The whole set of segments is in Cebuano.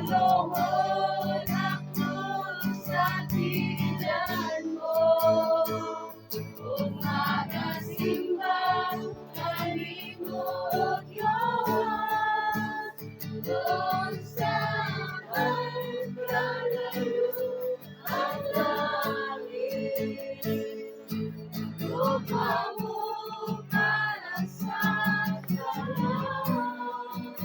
Luhod ako sa tiilan mo ug magasimba kanimo, Diyos, unsa man kalayo ang langit ug para sa tanan.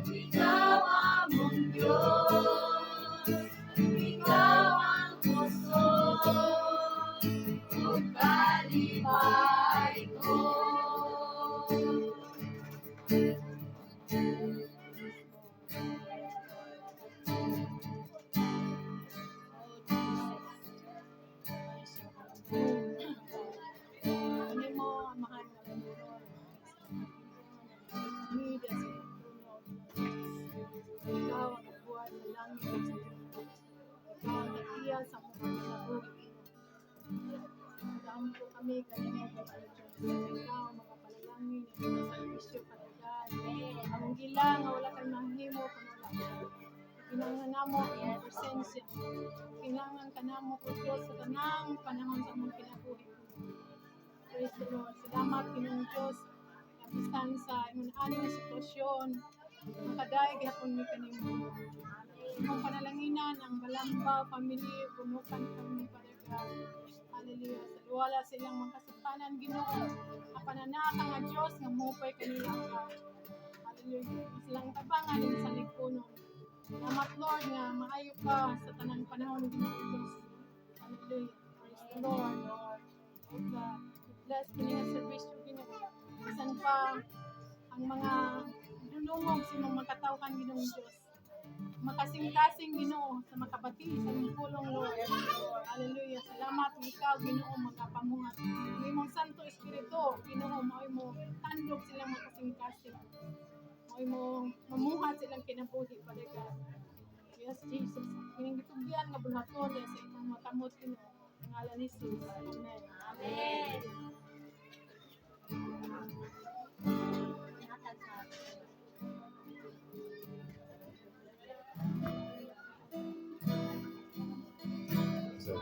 Ikaw among Diyos, Ikaw ang kusog ug kalipay ko. Oh, Jesus. Ano mo, mahal na Panginoon, kami sa trono, Ikaw ang nagbuhat sa langit at sa lupa. Ikaw ang nag-iya sa mga kinabuhi. Nagampo kami kanimo, Ginoong Diyos. Ikaw ang mga panalangin nga mga serbisyo, Father God. Ang gila nga wala kay mahimo kung wala ka. Kinahanglan namo ang iyong presensya. Kinahanglan ka namo, O Diyos, sa tanang panahon sa among kinabuhi. Praise the Lord. Salamat, Ginoong Diyos. Bisan sa ingon ani nga sitwasyon, makadayeg gihapon mi kanimo. Imong panalanginan ang Balamba family, Bunukan family, Father God. Hallelujah. Sa luwala silang mga kasuktanan, Ginoo. Apan naa ka nga Diyos nga mupay kanila ka. Hallelujah. Silang tabangan sa likunon. Salamat, Lord, nga maayo ka sa tanang panahon, Ginoo Diyos. Hallelujah. Praise the Lord. Oh God. Bless kini nga serbisyo, Ginoo. Bisan pa ang mga dulungog sa imong makatawhan, Ginoong Diyos. Makasing-kasing, Ginoo, sa makabati sa imong pulong, Lord. Hallelujah. Salamat nga ikaw, Ginoo, magapamuhat. Ang imong Santo Espiritu, Ginoo, mao'y mo tandog silang makasing-kasing. Mao'y mo mamuhat silang kinabuhi, Father God. Yes, Jesus. Kining gitugyan nga buhaton sa imong makamot, Ginoo. Ang ngalan ni Jesus. Amen. Amen. Hatag sa So,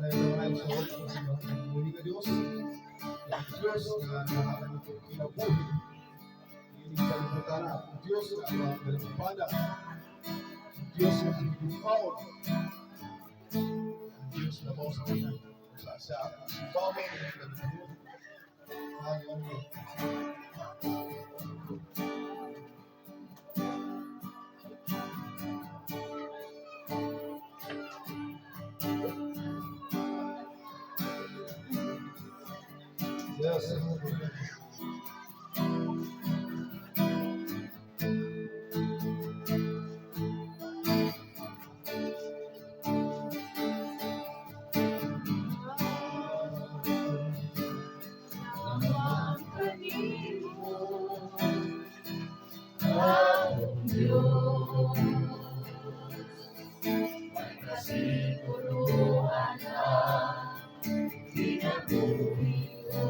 maraming maraming salamat sa mga muli nga Diyos. Ang Diyos nga nakahatag ng kinabuhi. Ining kalibutan, ang Diyos nga ang galipada. Ang Diyos nga ang higugmaon. Ang Diyos na mao sa tanan. Sa sa mo ng kalibutan. Hallelujah. Yes. Lamang kanimo, akong Diyos. May kasiguruhan ang kinabuhi ko.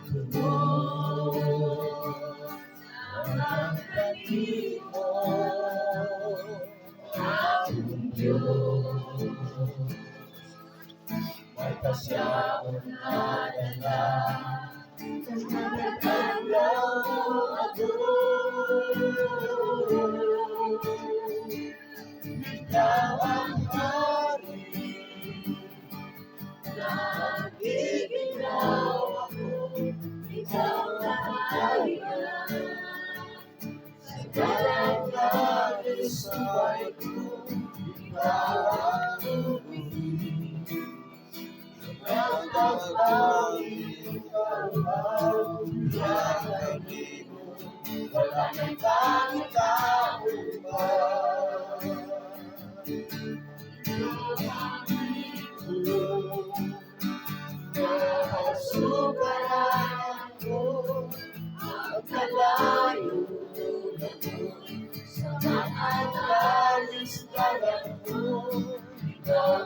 Tungod lamang kanimo, akong Diyos. May kasyaon nga dala sa adlaw ako. Ikaw ang hari, nagiginaw ako, ikaw ang sa dalang suway ko, ikaw ang tubig. Ikaw ang ikaw ang kanimo, wala nang pangitao pa. Ikaw ang iko, Nakasukaranan ko ang kalayo sa mga kalistaran ko. Ikaw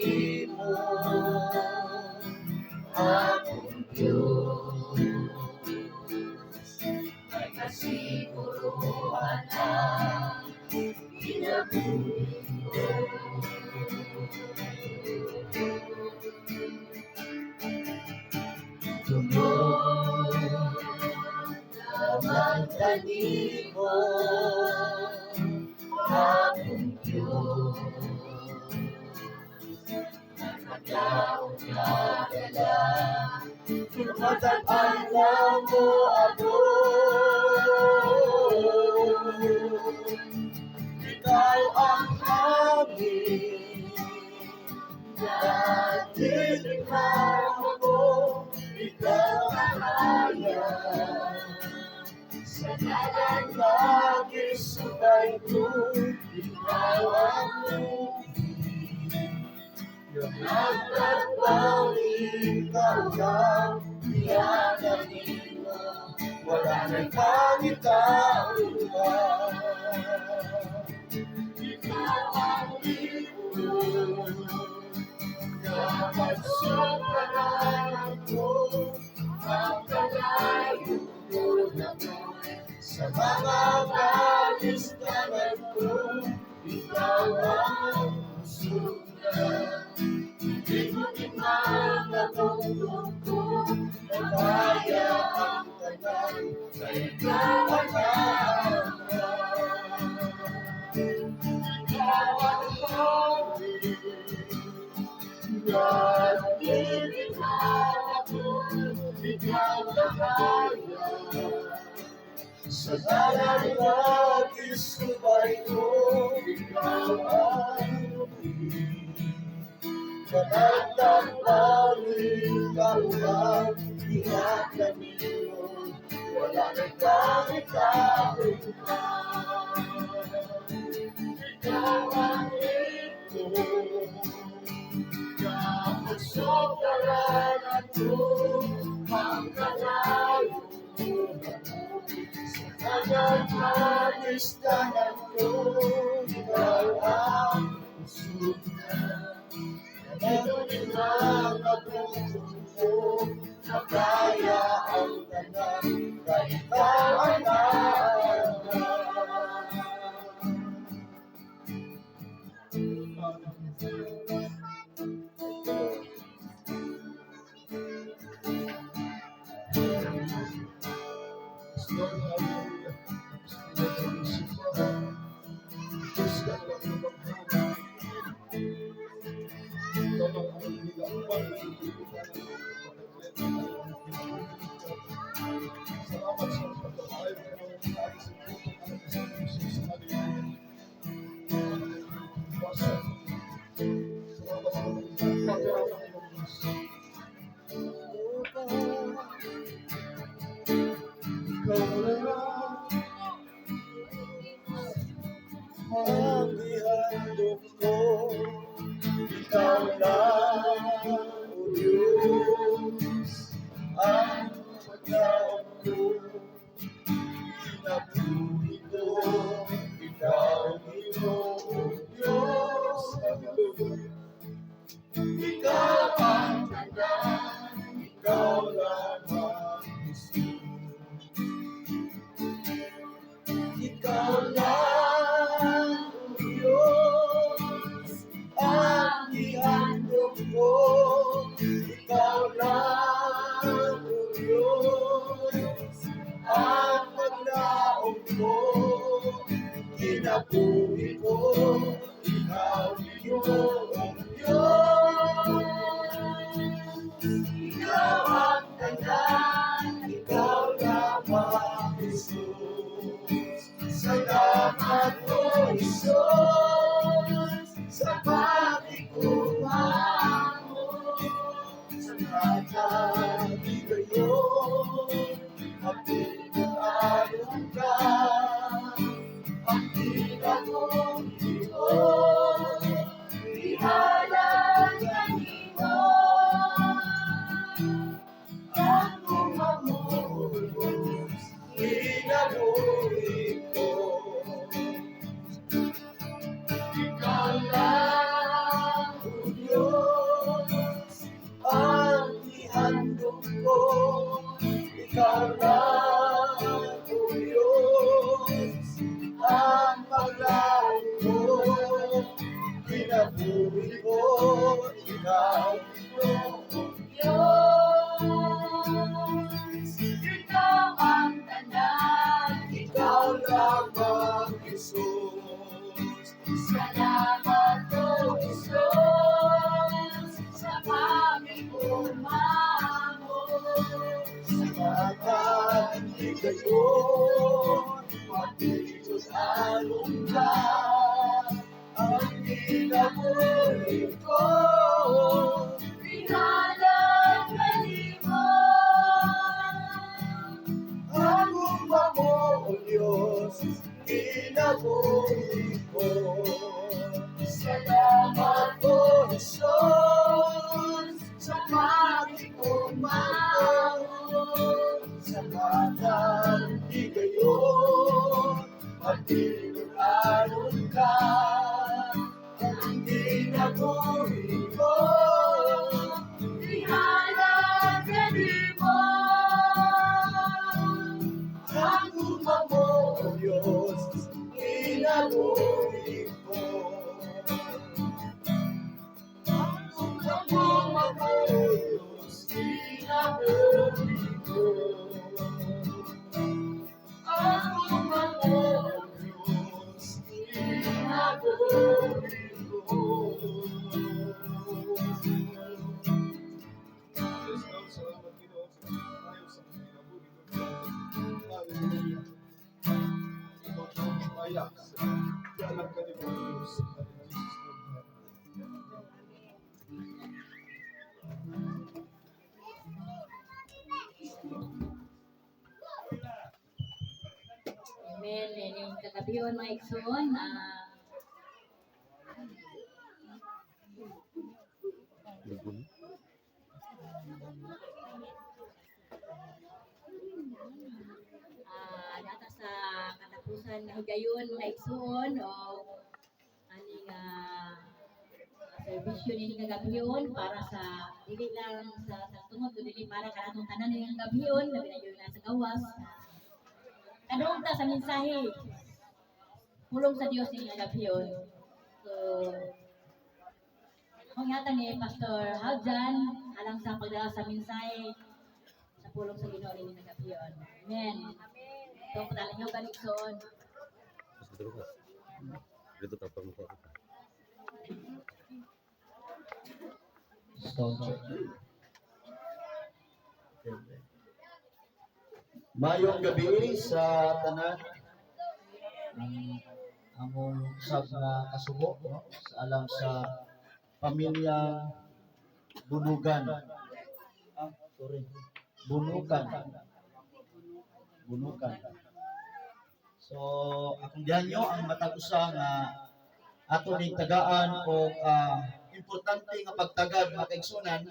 Nimo, akong Diyos. May kasiguruhan ang kinabuhi ko. Tungod lamang kanimo, akong Diyos, nakadaog kadala, matag adlaw mo ako. Ikaw ang hangin na ako, ikaw ang kaya sa dalan lagi subay ko, ikaw ang nagtatawag, ikaw lang iyaganino, wala na'y pangitauhan. Ikaw ang lingkod na magsuparanan ko, ang kalayo ko na sa mga kalistanan ko, ikaw ang suga. Hindi ko din makatungtong ko, na kaya ang tanan, kay ikaw ang ikaw ang hangin na ako, ikaw na kaya. Sa dalan lagi subay ko, ikaw ang Panagtagpang ikaw ang ihaganino, wala na'y pangitauhan. Ikaw ang lingkod na magsoparanan ko, ang kalayo sa kanyang kalistanan ko, ikaw ang usog na. Ito din ang ko, na kaya ang tanan, kay ikaw ang Yes, Lord, hallelujah. Diyos ka na lang lumangha. Ikaw lang ang gilaupan, Salamat sa pagkakaayo ng mga lagi sa putong anak sa Jesus. Hallelujah. Salamat sa pagkakaayo ng Diyos. Ikaw lang Ang gihandom ko, ikaw lang, O Diyos, ang pagkaon ko, kinabuhi ko, ikaw, Ginoong Diyos. Hallelujah. Ikaw ang tanan, ikaw lamang, Jesus. Ikaw lang, O Diyos, ang gihandom ko. Ikaw lang, O Diyos, ang paglaom ko. Kinabuhi ko, ikaw, Ginoong Diyos. Ikaw ang tanan, ikaw lamang, Jesus. Salamat, O Jesus, sa pagkikuha mo. Sa kagayon, apil ka, ang pinakong Diyos, ihalal kanimo. Ang kumamot, kinabuhi ko. Ikaw lang, O Diyos, Pagpinag-alon ka ang kinabuhi ko. Ihalad kanimo. Ang gugma mo, O Diyos, kinabuhi ko. Salamat, O Jesus, sa pagiguma ko. Sa matang higayon, pagpinag-alon ka ang kinabuhi ko. Ihalad kanimo. Ang gugma mo, O Diyos, kinabuhi ko. Ang gugma mo, O Diyos, kinabuhi ko. Ang gugma mo, O Diyos, kinabuhi ko. Diyos Lord, salamat, Ginoo, sa tayo sa kinabuhi ko. Hallelujah. Ikaw ang maya sa alam ka ni Diyos. In Jesus' name. Amen. Ining kagabion, mga igsoon, nata sa katapusan nga higayon, mga igsoon, o aning serbisyo nini kagabion para sa dili lang sa tungod kundi dili para kanatong tanan ning gabion, labi na gyud sa gawas. Kadung ta sa mensahe pulong sa Dios ning gabion. So akong yata ni Pastor Haljan alang sa pagdala sa mensahe sa pulong sa Ginoo ning gabion. Amen. So padalan niyo galikson. Dito ka pang mukha. Sound check. Mayong gabi sa tanan ang among usab nga kasubo, no, sa alang sa pamilya Bunugan. Ah, sorry. Bunukan. Bunukan. So, akong dihanyo ang matag usa nga ato ning tagaan o importante nga pagtagad, mga kaigsunan,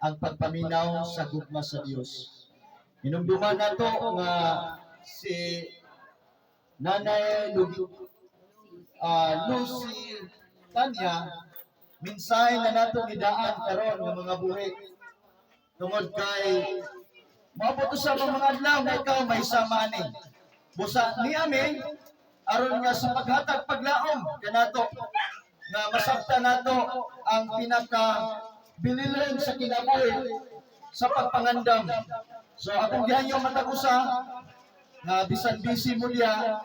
ang pagpaminaw sa gugma sa Dios. Hinumduman nato nga si Nanay Lucy Tanya minsay na nato gidaan karon nga mga buhi tungod kay moabot sa mga adlaw nga ikaw may sama ani. Busa ni ami aron nga sa paghatag paglaom kanato nga masabtan nato ang pinaka bililin sa kinabuhi sa pagpangandam. So akong gihanyo matag usa nga bisan busy mo diya,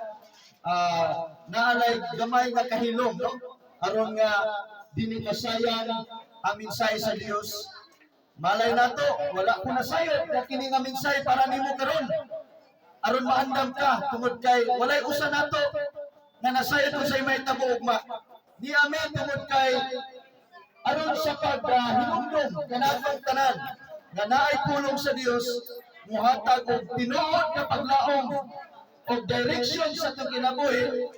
naalay gamay nga kahilom, no, aron nga dili masayang ang mensahe sa Dios. Malay nato, wala ko nasayod na kini nga mensahe para nimo karon aron maandam ka tungod kay walay usa nato nga nasayod kung sa may tabo ugma. Ni amen tungod kay aron sa paghinumdum kanatong tanan nga naay pulong sa Dios muhatag og tinuod nga paglaom og direction sa atong kinabuhi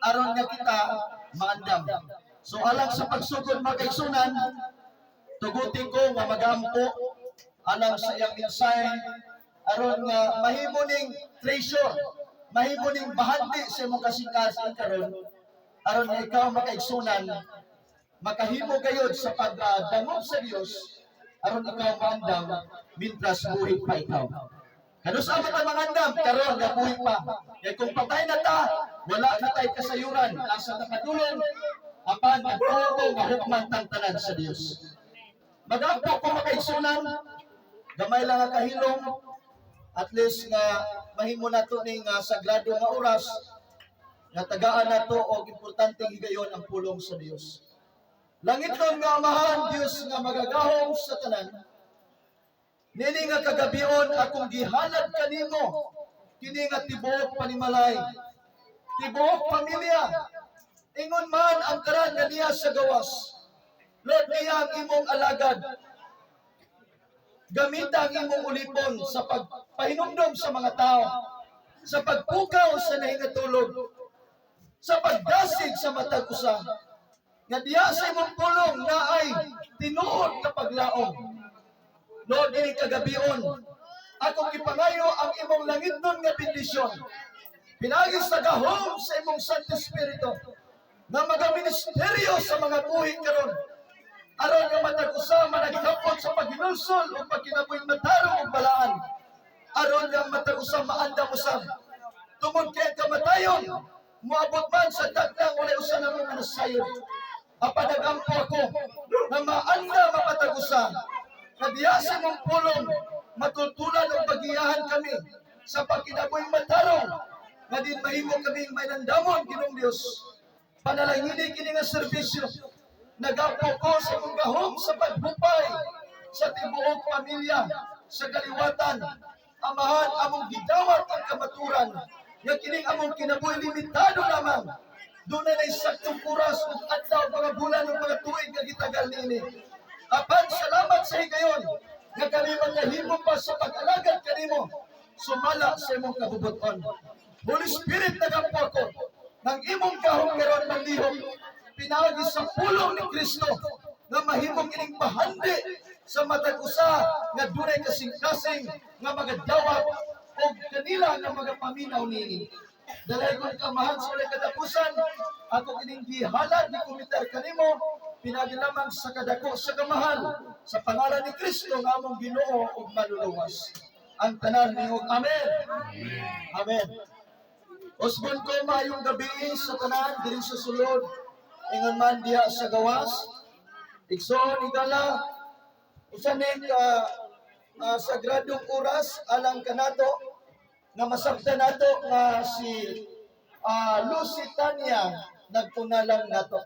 aron nga kita maandam. So alang sa pagsugod, mga kaigsunan, tuguti ko nga magampo alang sa iyang mensahe aron nga mahimo ning treasure, mahimo ning bahandi sa imong kasing-kasing karon aron nga ikaw, makaigsunan, makahimo gayod sa pagdangop sa Dios aron ikaw maandam mintras buhi pa ikaw. Kanus-a man ta mangandam karon nga buhi pa? Kay kung patay na ta, wala na tay kasayuran asa ta padulong, apan nagtuo ko nga hukman tang tanan sa Dios. Magampo ko, makaigsunan, gamay lang nga kahilom, at least nga mahimo nato ning sagrado nga oras nga tagaan nato og importanteng higayon ang pulong sa Dios. Langitnon nga Amahan, Dios nga magagahom sa tanan. Nini nga kagabion akong gihalad kanimo kini nga tibuok panimalay. Tibuok pamilya, ingon man ang tanan nga niya sa gawas. Lord, niya ang imong alagad. Gamita ang imong ulipon sa pagpahinumdom sa mga tao, sa pagpukaw sa nahingatulog, sa pagdasig sa matag usa. Nga diya sa imong pulong na ay tinuod nga paglaom. Lord, ini kagabion, akong ipangayo ang imong langitnon nga bendisyon. Pinagi sa gahom sa imong Santo Espiritu nga magaministeryo sa mga buhi karon aron nga matag usa managhapot sa paghinulsol o pagkinabuhing matarong ug balaan, aron nga matag usa maandam usab tungod kay ang kamatayon moabot man sa daglang walay usa namo nga nasayod. Apan nagampo ako nga maanda matag usa nga diya sa imong pulong matultulan og pagiyahan kami sa pagkinabuhing matarong nga din mahimo kami may nandamon. Ginoong Dios, panalangini kini nga serbisyo. Nagampo ko sa imong gahom sa paghupay sa tibuok pamilya sa kaliwatan. Amahan, among gidawat ang kamaturan nga kining among kinabuhi limitado lamang. Doon na saktong oras ug adlaw, mga bulan ug mga tuig nga gitagal niini. Apan salamat sa higayon nga kami makahimo pa sa pag-alagad kanimo sumala sa imong kabubuton. Holy Spirit, nagampo ako ng imong gahom karon manlihok pinaagi sa pulong ni Kristo nga mahimong ining pahandi sa matag usa nga dunay kasing-kasing nga magadawat og kanila nga mga paminaw niini. Dalaygon ka, Amahan, sa walay katapusan. Ako kining gihalad ni komitar kanimo pinagi lamang sa kadako sa kamahal sa pangalan ni Kristo nga among Ginoo ug Manluluwas. Ang tanan ningog amen. Amen. Usbon ko, maayong gabi sa tanan diri sa sulod, ingon man diha sa gawas. Igsoon, igala, usa ni ka sagradong oras alang kanato nga masabtan nato nga si Lucy Tania nagpunalang nato.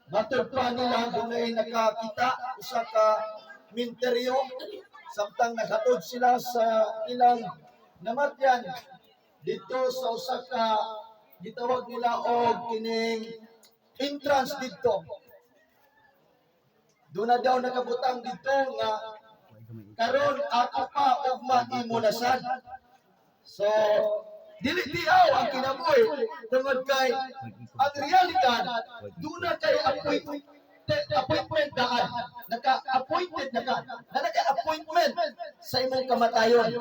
Matod pa nila, dunay nakakita usa ka minteryo samtang naghatod sila sa ilang namatyan dito sa usa ka gitawag nila og kining entrance didto. Doon na daw nakabutang dito nga "Karon ako pa ugma imo na sad." So dili diaw ang kinabuhi tungod kay ang realidad doon na kay appointment daan. Naka-appointed na ka. Na naka-appointment sa imong kamatayon.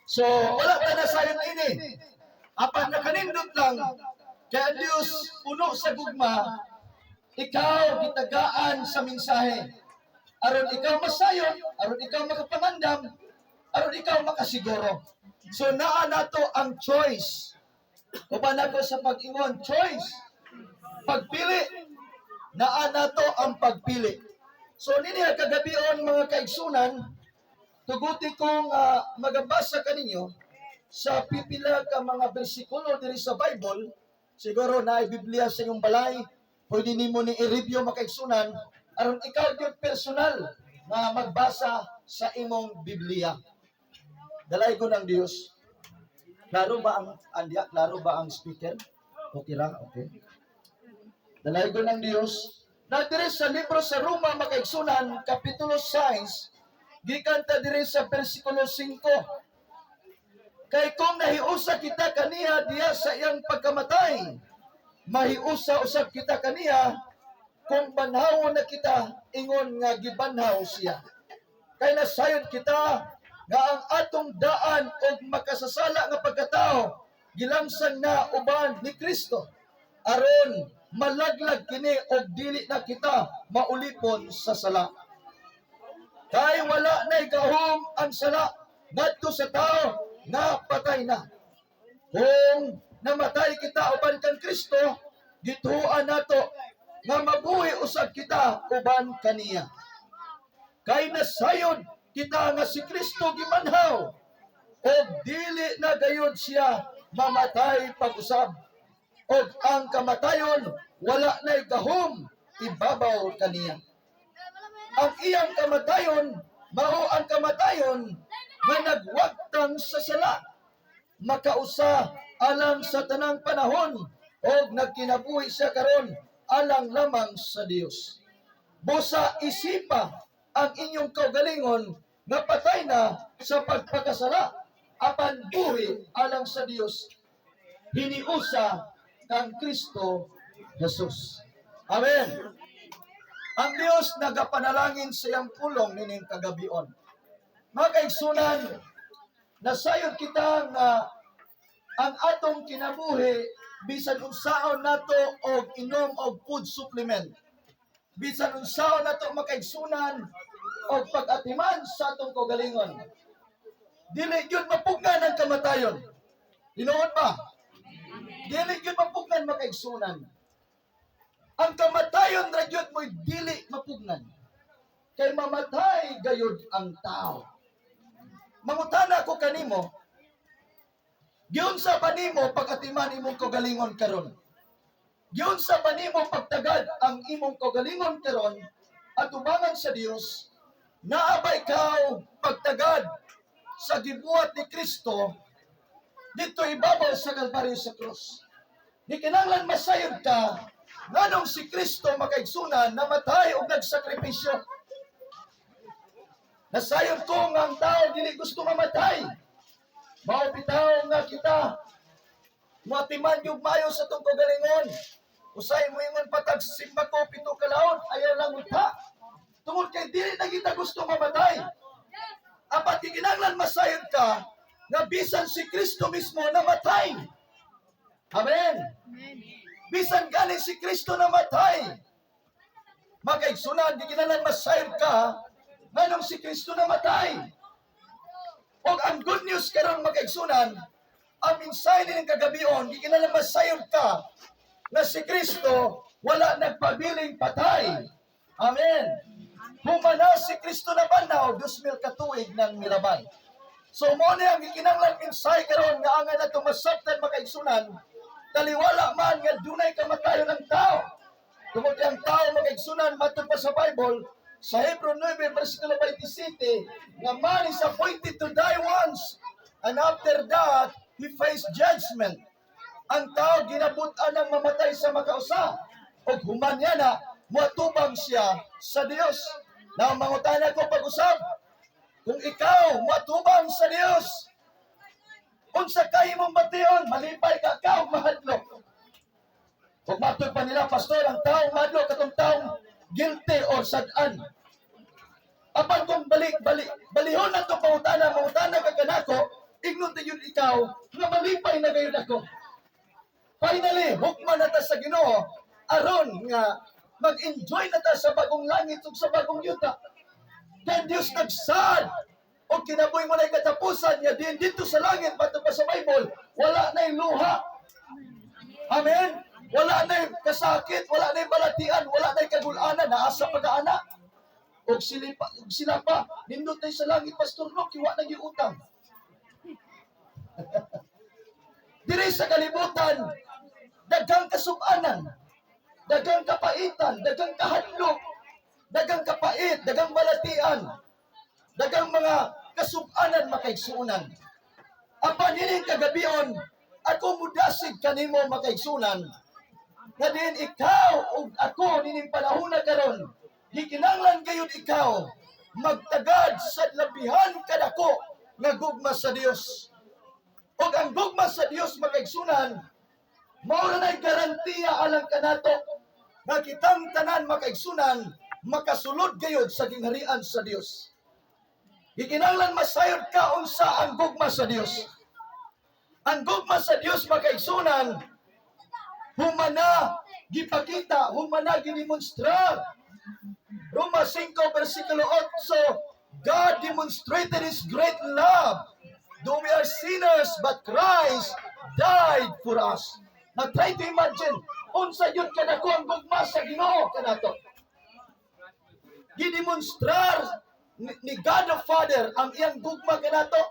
So wala ta na sayon ini. Apan nakanindot lang kay ang Dios puno sa gugma, ikaw gitagaan sa mensahe. Aron ikaw masayon, aron ikaw makapangandam, aron ikaw makasiguro. So naa nato ang choice. Uban ako sa pag-ingon, choice. Pagpili. Naa nato ang pagpili. So nini kagabion, mga kaigsunan, tuguti kong magabasa kaninyo sa pipila ka mga bersikulo diri sa Bible. Siguro na Biblia sa inyong balay, pwede nimo ni i-review, mga kaigsunan, aron ikaw gyud personal nga magbasa sa imong Biblia. Dalaygon ang Dios. Klaro ba ang andya? Klaro ba ang speaker? Okay ra? Okay. Dalaygon ang Dios. Na diri sa libro sa Roma, mga kaigsunan, kapitulo 6, gikan ta diri sa bersikulo 5. "Kay kung nahiusa kita kaniya diya sa iyang pagkamatay, mahiusa usab kita kaniya kung banhawon na kita ingon nga gibanhaw siya. Kay nasayod kita nga ang atong daan og makasasala nga pagkatao gilangsang na uban ni Kristo aron malaglag kini og dili na kita maulipon sa sala. Kay wala na gahom ang sala ngadto sa tao nga patay na. Kung namatay kita uban kang Kristo, gituoan nato nga mabuhi usab kita uban kaniya. Kay nasayod kita nga si Kristo gibanhaw og dili na gayud siya mamatay pag-usab og ang kamatayon wala na'y gahom ibabaw kaniya. Ang iyang kamatayon mao ang kamatayon nga nagwagtang sa sala." Makausa alang sa tanang panahon og nagkinabuhi siya karon alang lamang sa Dios. Busa isipa ang inyong kaugalingon nga patay na sa pagpakasala apan buhi alang sa Dios hiniusa kang Kristo Jesus. Amen. Ang Dios nagapanalangin sa iyang pulong nining kagabion. Mga kaigsunan, nasayod kita nga ang atong kinabuhi bisan unsaon nato og inom og food supplement. Bisan unsaon nato, makaigsunan, og pag-atiman sa atong kaugalingon, dili gyud mapugnan ang kamatayon. Tinuod ba? Dili gyud mapugnan, makaigsunan. Ang kamatayon ra gyud mo'y dili mapugnan. Kay mamatay gayud ang tao. Mangutana ko kanimo, giunsa ba nimo pag-atiman imong kaugalingon karon? Giunsa ba nimo pagtagad ang imong kaugalingon karon atubangan sa Dios? Naa ba ikaw pagtagad sa gibuhat ni Kristo dito ibabaw sa Kalbaryo, sa krus? Di kinahanglan masayod ka nganong si Kristo, makaigsunan, namatay og nagsakripisyo. Nasayod ko nga ang tao dili gusto mamatay. Mao bitaw nga kita moatiman yung mayo sa atong kaugalingon. Usay moingon patag simba ko 7 ka laon, ayaw lang unta. Tungod kay dili na kita gusto mamatay. Apan kinahanglan masayod ka nga bisan si Kristo mismo namatay. Amen. Amen. Bisan gani si Kristo namatay. Makaigsunan, di kinahanglan masayod ka nganong si Kristo namatay. Og ang good news karon, makaigsunan, ang mensahe ng kagabion, di kinahanglan masayod ka na si Kristo wala nagpabiling patay. Amen. Humana si Kristo na banaw, 2000 katuig ng mirabay. So mo ni ang gikinahanglan mensahe karon nga angay nato masabtan, makaigsunan, taliwala man nga dunay kamatayon ng tao. Tungod kay ang tao, makaigsunan, matod pa sa Bible, sa Hebrew 9, versikulo 27, nga man is appointed to die once, and after that, he faced judgment. Ang tao ginabutan ng mamatay sa makausa, ug human niya na, muatubang siya sa Dios. Na mangutana ko pag-usab, kung ikaw muatubang sa Dios, unsa kay imong bation, malipay ka ka o mahadlok? Kung matod pa nila, "Pastor, ang taong mahadlok, katong taong guilty or sad-an." Apan kung balik, balik, balihon na itong pangutana, mangutana ka kanako, ingnon yun ikaw, nga malipay na gayon ako. Finally, hukman na ta sa Ginoo, aron nga mag-enjoy na ta sa bagong langit ug sa bagong yuta. Kay Diyos nagsaad o kinabuhi mo na katapusan nga din dito sa langit, bato pa sa Bible, wala na luha. Amen? Wala na kasakit, wala na balatian, wala na kagulanan, naasa pag-aana. Og sila pa, nindot na sa langit, Pastor, no, kiwa na yung utang. Diri sa kalibutan, daghang kasubanan, daghang kapaitan, daghang kahadlok, daghang kapait, daghang balatian, daghang mga kasubanan, makaigsunan. Apan hining kagabion, ako mudasig kanimo, makaigsunan, nga din ikaw ug ako nining panahon na karon, gikinahanglan gayud ikaw magtagad sa labihan kadako nga gugma sa Dios. Ug ang gugma sa Dios, makaigsunan, mao na na'y garantiya alang kanato nga kitang tanan, makaigsunan, makasulod gayud sa gingharian sa Dios. Gikinahanglan masayod ka unsa ang gugma sa Dios. Ang gugma sa Dios, makaigsunan, humana gipakita, humana gidemonstrar. Roma 5 versikulo 8, God demonstrated His great love. Though we are sinners, but Christ died for us. Now try to imagine, unsa yun kadako ang gugma sa Ginoo kanato. Gidemonstrar ni God the Father ang iyang gugma kanato.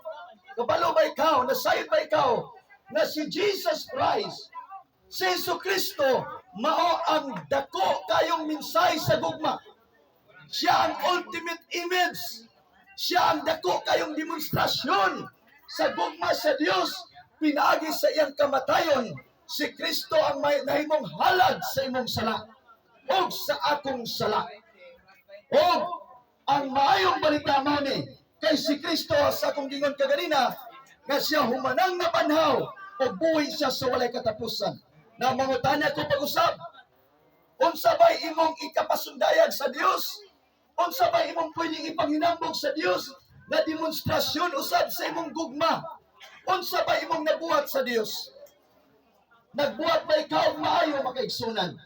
Kabalo ba ikaw, nasayod ba ikaw, na si Jesus Christ, si Jesu Kristo, mao ang dako kayong minsay sa gugma? Siya ang ultimate image. Siya ang dako kayong demonstrasyon sa gugma sa Dios. Pinaagi sa iyang kamatayon, si Kristo ang may nahimong halad sa imong sala ug sa akong sala. Og ang maayong balita mao ni kay si Kristo, sa akong gingon kaganina, nga siya humanang nabanhaw o buhi siya sa walay katapusan. Na mangutana ko pag-usab, unsa bay imong ikapasundayag sa Dios? Unsa bay imong pwedeng ipanghinambog sa Dios na demonstrasyon usab sa imong gugma? Unsa bay imong nabuhat sa Dios? Nagbuhat ba ikaw og maayo, makaigsunan?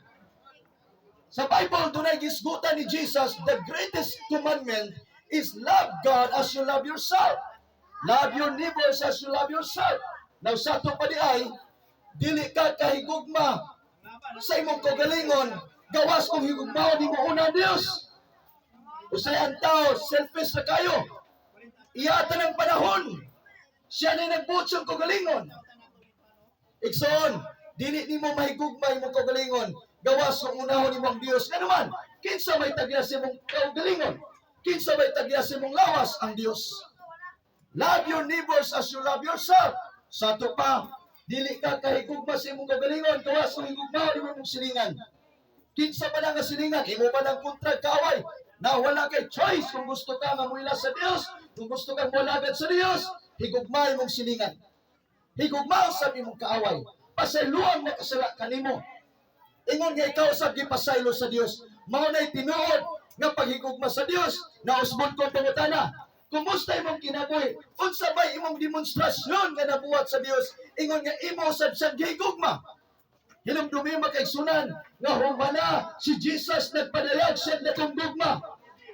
Sa Bible, dunay gisgutan ni Jesus, the greatest commandment is love God as you love yourself. Love your neighbors as you love yourself. Now sa ato pa di ay, dili ka kahigugma sa imong kaugalingon, gawas kung higugmaon nimo una ang Dios. Usay ang tao, selfish na kayo. Iya ng panahon. Siya na nagbuot siyang kaugalingon. Igsoon, dili nimo mahigugma imong kaugalingon gawas kung unahon nimo ang Dios. Nga naman, kinsa may tagya sa imong kaugalingon? Kinsa may tagya sa imong lawas? Ang Dios. Love your neighbors as you love yourself. Sa ato pa, dili ka kahigugma sa imong kaugalingon gawas kung higugmaon nimo imong silingan. Kinsa pa na nga silingan? Imo pa ng kontra, kaaway. Na wala kay choice kung gusto ka nga muila sa Dios, kung gusto ka mualagad sa Dios, higugma imong silingan. Higugma sa imong kaaway. Pasayloang nakasala kanimo. Ingon nga ikaw sa gipasaylo sa Dios. Mao nay tinuod nga paghigugma sa Dios. Nausbon ko ang pangutana. Kumusta imong kinabuhi? Unsa bay imong demonstrasyon nga nabuhat sa Dios? Ingon nga imo sad siyang gihigugma. Hinumdumi, makaigsunan, nga humana si Jesus nagpadayag siya natong gugma.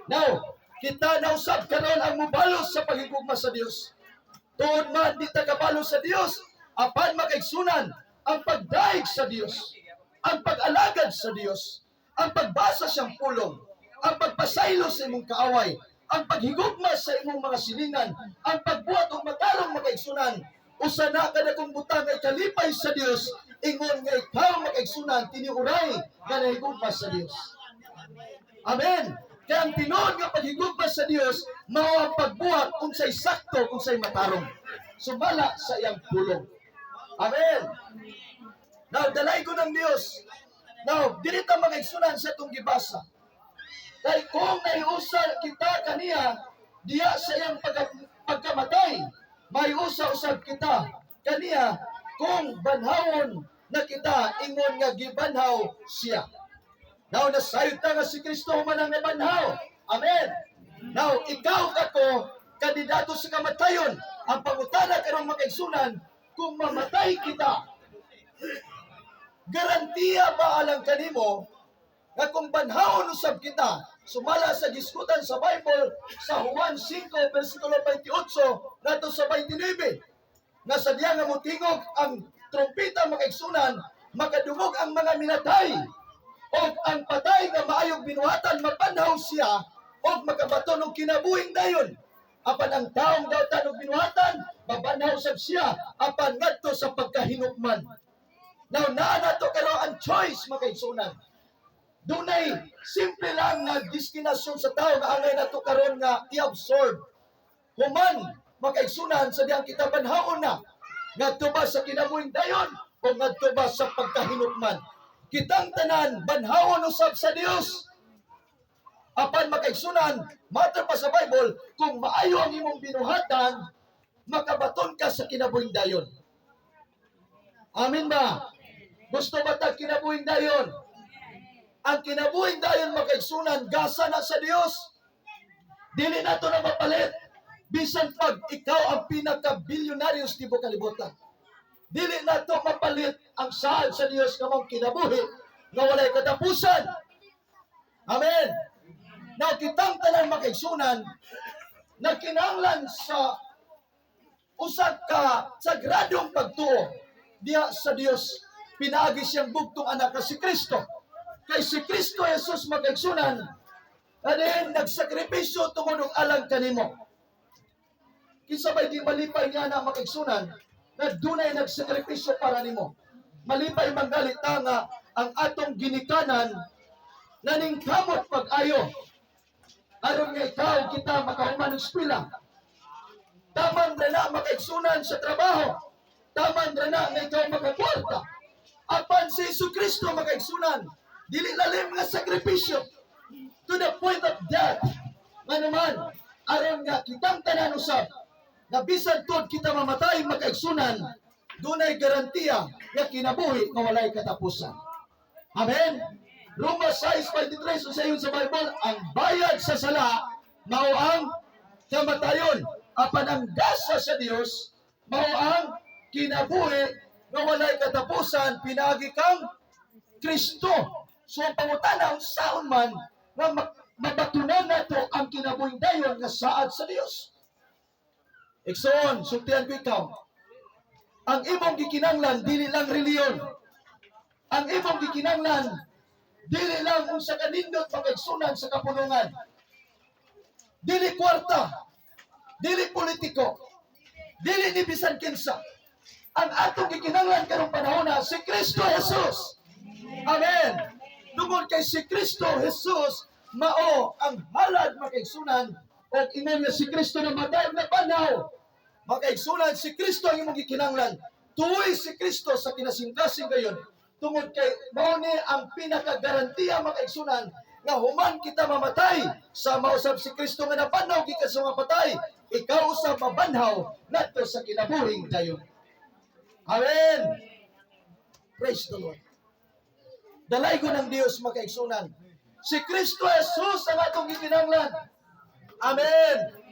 Now, kita na usab karon ang mubalos sa paghigugma sa Dios. Tuod man di ta kabalo sa Dios, apan, makaigsunan, ang pagdaig sa Dios, ang pag-alagad sa Dios, ang pagbasa siyang pulong, ang pagpasaylo sa imong kaaway, ang paghigugma sa imong mga silingan, ang pagbuhat og matarong, makaigsunan, usa na kadakong butang ay kalipay sa Dios, ingon nga ikaw, makaigsunan, tiniuray nga nahigugma sa Dios. Amen. Kaya ang tinuod nga paghigugma sa Dios mao ang pagbuhat unsay sakto, unsay matarong, sumala sa iyang pulong. Amen. Now, dalay ko ng Dios. Now, dili ta, mga igsunan, sa itong gibasa. Kay kung naiusa kita kaniya diya sa iyang pagkamatay, maiusa usab kita kaniya kung banhawon na kita ingon nga gibanhaw siya. Now, nasayod ta nga si Kristo man ang nabanhaw. Amen. Now, ikaw ako, kandidato sa kamatayon. Ang pangutana karong, makaigsunan, kung mamatay kita, garantiya ba alang kanimo nga kung banhawon usab kita sumala sa gisgutan sa Bible sa Juan 5 versikulo 28 ngadto sa 29, nga sa diya nga mutingog ang trompeta, makaigsunan, makadungog ang mga minatay og ang patay nga maayong binuhatan mabanhaw siya og makabaton og kinabuhing dayon, apan ang taong dautan og binuhatan mabanhaw sab siya, apan ngadto sa pagkahinukman? Now, naa nato karon ang choice, makaigsunan. Dunay simple lang nga destinasyon sa tao nga angay nato karon nga i-absorb. Human, makaigsunan, sa diyang kita banhaon na, ngadto ba sa kinabuhing dayon o ngadto ba sa pagkahinukman? Kitang tanan banhawon usab sa Dios. Apan, makaigsunan, matter pa sa Bible, kung maayo ang imong binuhatan, makabaton ka sa kinabuhing dayon. Amen ba? Gusto ba tag kinabuhing dayon? Ang kinabuhing dayon, makaigsunan, gasa na sa Dios. Dili na to na mapalit. Bisan pag ikaw ang pinaka-bilyonaryo sa tibuok kalibutan. Dili na to mapalit ang saad sa Dios nga mong kinabuhi nga walay katapusan. Amen. Now, kitang tanan, makaigsunan, nagkinahanglan sa usa ka sagradong pagtuo diha sa Dios pinaagi siyang bugtong anak nga si Kristo. Kay si Kristo Jesus, makaigsunan, adin nagsakripisyo tungod og alang kanimo. Kinsa bay di malipay nga na, makaigsunan, na dunay nagsakripisyo para nimo? Malipay manggali ta nga ang atong ginikanan naningkamot pag-ayo aron nga ikaw, kita makahuman og eskwela. Tamang na makaigsunan sa trabaho. Taman ra na nga ikaw makakwarta. Apan si Hesus Kristo, makaigsunan, dili lalim nga sakripisyo to the point of death. Nga naman, aron nga kitang tanan usab, nga bisan tuod kita mamatay, makaigsunan, dunay garantiya nga kinabuhi nga walay katapusan. Amen. Roma 6:23, sa ingon sa Bible, ang bayad sa sala mao ang kamatayon. Apan ang gasa sa Dios mao ang kinabuhi nga walay katapusan pinaagi kang Kristo. So ang pangutana, unsaon man nga mabatunan nato ang kinabuhing dayon nga saad sa Dios? Igsoon, sultian ko ikaw. Ang imong gikinanglan dili lang reliyon. Ang imong gikinanglan dili lang unsa kanindot, makaigsunan, sa kapulungan. Dili kwarta, dili politiko, dili ni bisan kinsa. Ang atong gikinanglan karong panahon na si Kristo Jesus. Amen. Tungod kay si Kristo Jesus mao ang halad, makaigsunan, ug ingon nga si Kristo namatay ug nabanhaw. Makaigsunan, si Kristo ang imong gikinanglan. Tuoy si Kristo sa kinasingkasing gayon. Tungod kay mao ni ang pinakagarantiya, makaigsunan, nga human kita mamatay, sa mausab si Kristo nga nabanhaw gikan sa mga patay, ikaw usab mabanhaw ngadto sa kinabuhing dayon. Amen. Praise the Lord. Dalaygon ang Dios, makaigsunan. Si Kristo Jesus ang atong gikinanglan. Amen.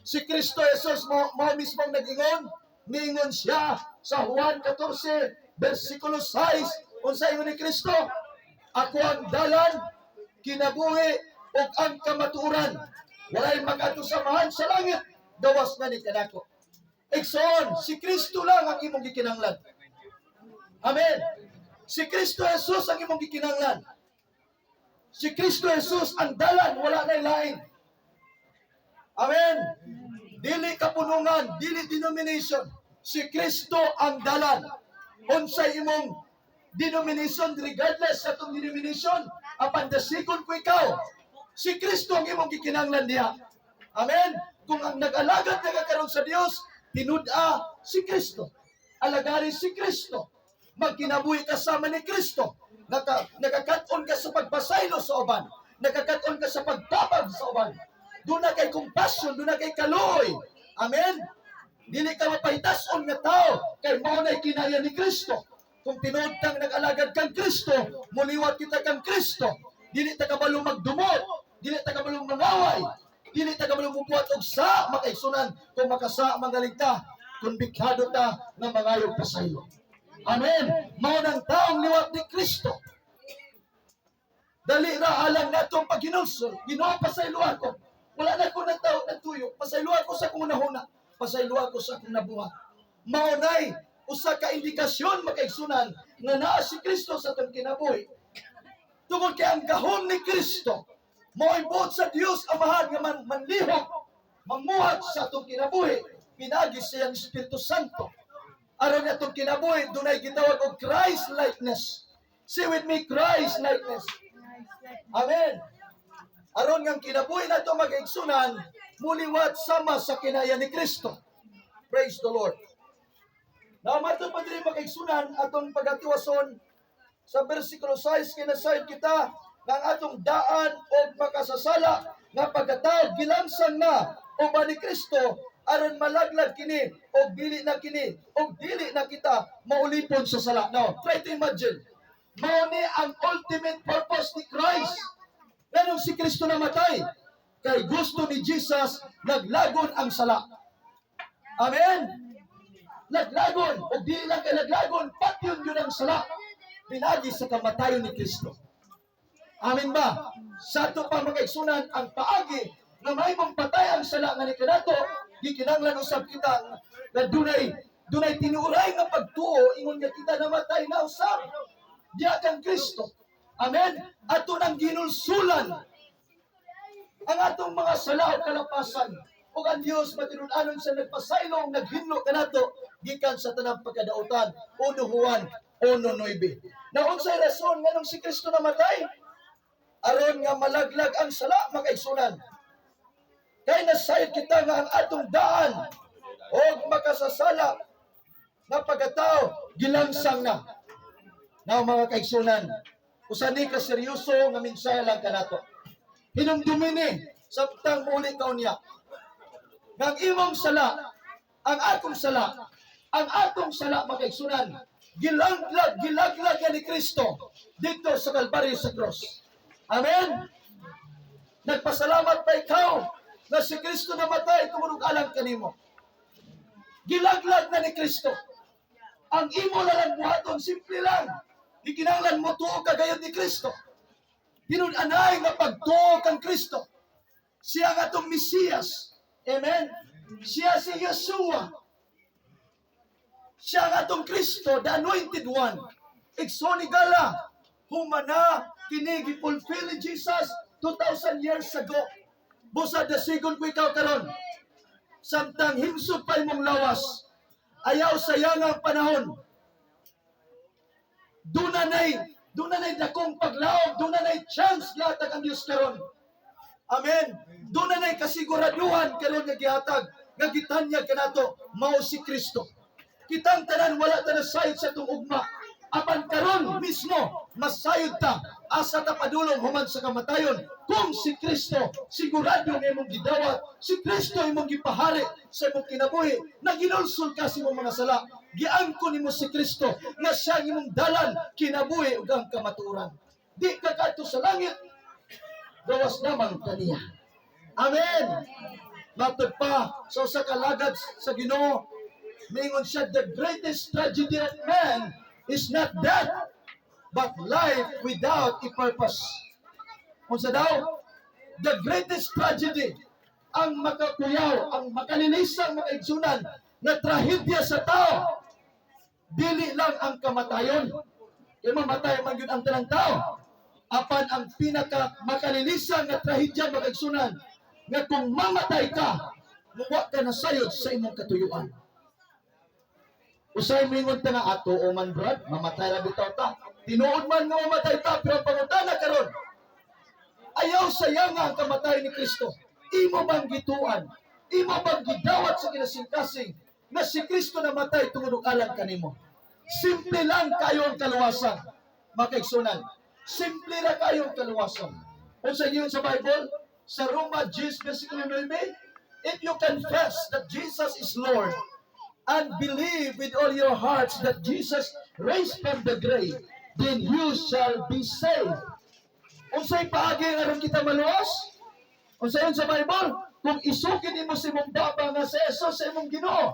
Si Kristo Jesus mo mismo ang nag-ingon. Niingon siya sa Juan 14, versikulo 6. Unsa ingon ni Kristo? "Ako ang dalan, kinabuhi, ug ang kamatuoran. Walay makadto sa Amahan sa langit, gawas nga ni kanako." Igsoon, si Kristo lang ang imong gikinanglan. Amen. Si Kristo Jesus ang imong gikinanglan. Si Kristo Jesus ang dalan, wala na lain. Amen. Dili kapulungan, dili denomination. Si Kristo ang dalan. Unsay imong denomination, regardless sa atong denomination, apan dasikon ko ikaw. Si Kristo ang imong gikinanglan diha. Amen. Kung ang nag-alagad na karon sa Dios, tinud-a si Kristo. Alagari si Kristo. Magkinabuhi ka sama ni Kristo. Nakakat-on ka sa pagpasaylo sa uban. Nakakat-on ka sa pagtabag sa uban. Duna kay compassion, duna kay kaluoy. Amen. Dili ka mapahitason nga tao kay mao nay kinaya ni Kristo. Kung tinuod kang nag-alagad kang Kristo, muliwat kita kang Kristo. Dili ta kabalo magdumot, dili ta kabalo mangaway, dili ta kabalo mubuhat og sa, makaigsunan, kung makasa magaling ta, kumbikado ta nga mangayog pasaylo. Amen. Mao nang taong liwat ni Kristo. Dali ra alang natong paghinulsol. "Ginoo, pasaylo ako. Wala na ko nagtao nagtuyo. Pasaylo ako sa akong hunahuna. Pasaylo ako sa akong nabuhat." Mao nay usa ka indikasyon, makaigsunan, nga naa si Kristo sa atong kinabuhi. Tungod kay ang gahom ni Kristo mao'y buot sa Dios Amahan nga manlihok, mamuhat sa atong kinabuhi pinaagi sa iyang Espiritu Santo. Aron atong kinabuhi dunay gitawag og Christ likeness. Say with me, Christ likeness. Amen. Aron nga ang kinabuhi nato, magaigsunan, muliwat sama sa kinaya ni Kristo. Praise the Lord. Now, matod pa diri, makaigsunan, atong pagatiwason sa versikulo 6, kinasayod kita ng atong daan o makasasala nga pagkatao gilangsang na uban ni Kristo aron malaglag kini og dili na kita maulipon sa sala. Now, try to imagine. Mao ni ang ultimate purpose ni Christ. Nganong si Kristo namatay? Kay gusto ni Jesus laglagon ang sala. Amen. Laglagon o dili lang kay laglagon, patyon yun ang sala. Pinaagi sa kamatayon ni Kristo. Amen ba? Sa ato pa, mga igsunan, ang paagi na mahimong patay ang sala nga ni kanato, gikinanglan usab kita nga dunay tinuoray nga pagtuo ingon nga kita namatay na usab diha kang Kristo. Amen. Ato nang ginulsulan ang atong mga sala o kalapasan ug ang Dios matinud-anon sa nagpasaylong naghinlo kanato gikan sa tanang pagkadautan. 1 Juan 1:9. Na unsay rason nganong si Kristo namatay? Aron nga malaglag ang sala, makaigsunan. Kay nasayod kita nga ang atong daan og makasasala Nga pagkatao, gilangsang na. Now, mga kaigsunan, usa ni ka seryoso nga mensahe lang kanato. Hinumdumi ni samtang muli ka unya. Nga ang imong sala, ang akong sala, ang atong sala, mga kaigsunan, gilaglag, gilaglag ni Kristo dito sa Kalbaryo, sa cross. Amen? Nagpasalamat ba ikaw na si Kristo namatay tungod alang kanimo? Gilaglag na ni Kristo. Ang imo na lang buhaton, simple lang. Di kinahanglan mo tuo ka gayod ni Kristo. Tinud-anay nga pagtuo kang Kristo. Siya ang atong Mesiyas. Amen? Siya si Yeshua. Siya ang atong Kristo, the Anointed One. Igsoon higala, humana, kini gi-fulfill ni Jesus 2,000 years ago. Busa dasigon ko ikaw karon. Samtang himsog pa imong lawas, ayaw sayang ang panahon. Duna nay dakong paglaom, duna nay chance gihatag ang Dios karon. Amen. Duna nay kasiguraduhan karon nga gihatag, nga gitanyag kanato, mao si Kristo. Kitang tanan wala ta nasayod sa atong ugma. Apan karon mismo masayod ta, asa ta padulong human sa kamatayon kung si Kristo sigurado nga imong gidawat, si Kristo imong gipahari sa imong kinabuhi, naginulsol ka sa imong mga sala, giangkon nimo si Kristo nga siya ang imong dalan, kinabuhi ug ang kamatuoran. Di ka kadto sa langit gawas lamang kaniya. Amen. Matod pa sa usa ka lagad sa Ginoo, mingon siya, "The greatest tragedy of man is not death, but life without a purpose." Unsa daw? The greatest tragedy, ang makakuyaw, ang makalilisang, mga kaigsunan, na trahedya sa tao, dili lang ang kamatayon. Kaya mamatay man yun ang tanang tao. Apan ang pinaka makalilisang nga trahedya, mga kaigsunan, nga kung mamatay ka, muwa ka na sayod sa imong katuyuan. Usay mingon ta nga ato o man, brad, mamatay ra bitaw ta. Tinuod man nga mamatay ta, pero ang pangutana karon, ayaw sayang ang kamatay ni Kristo. Imo bang gituan? Imo bang gidawat sa kinasingkasing na si Kristo namatay tungod og alang kanimo? Simple lang kayo ang kaluwasan, mga kaigsunan. Simple ra kayo ang kaluwasan. Unsa yun sa Bible? Sa Roma 10 versikulo 9, "If you confess that Jesus is Lord and believe with all your hearts that Jesus raised from the grave, then you shall be saved." Unsay paagi aron kita maluwas? Unsa yun sa Bible? Kung isugid nimo sa imong baba nga si Jesus sa imong Ginoo.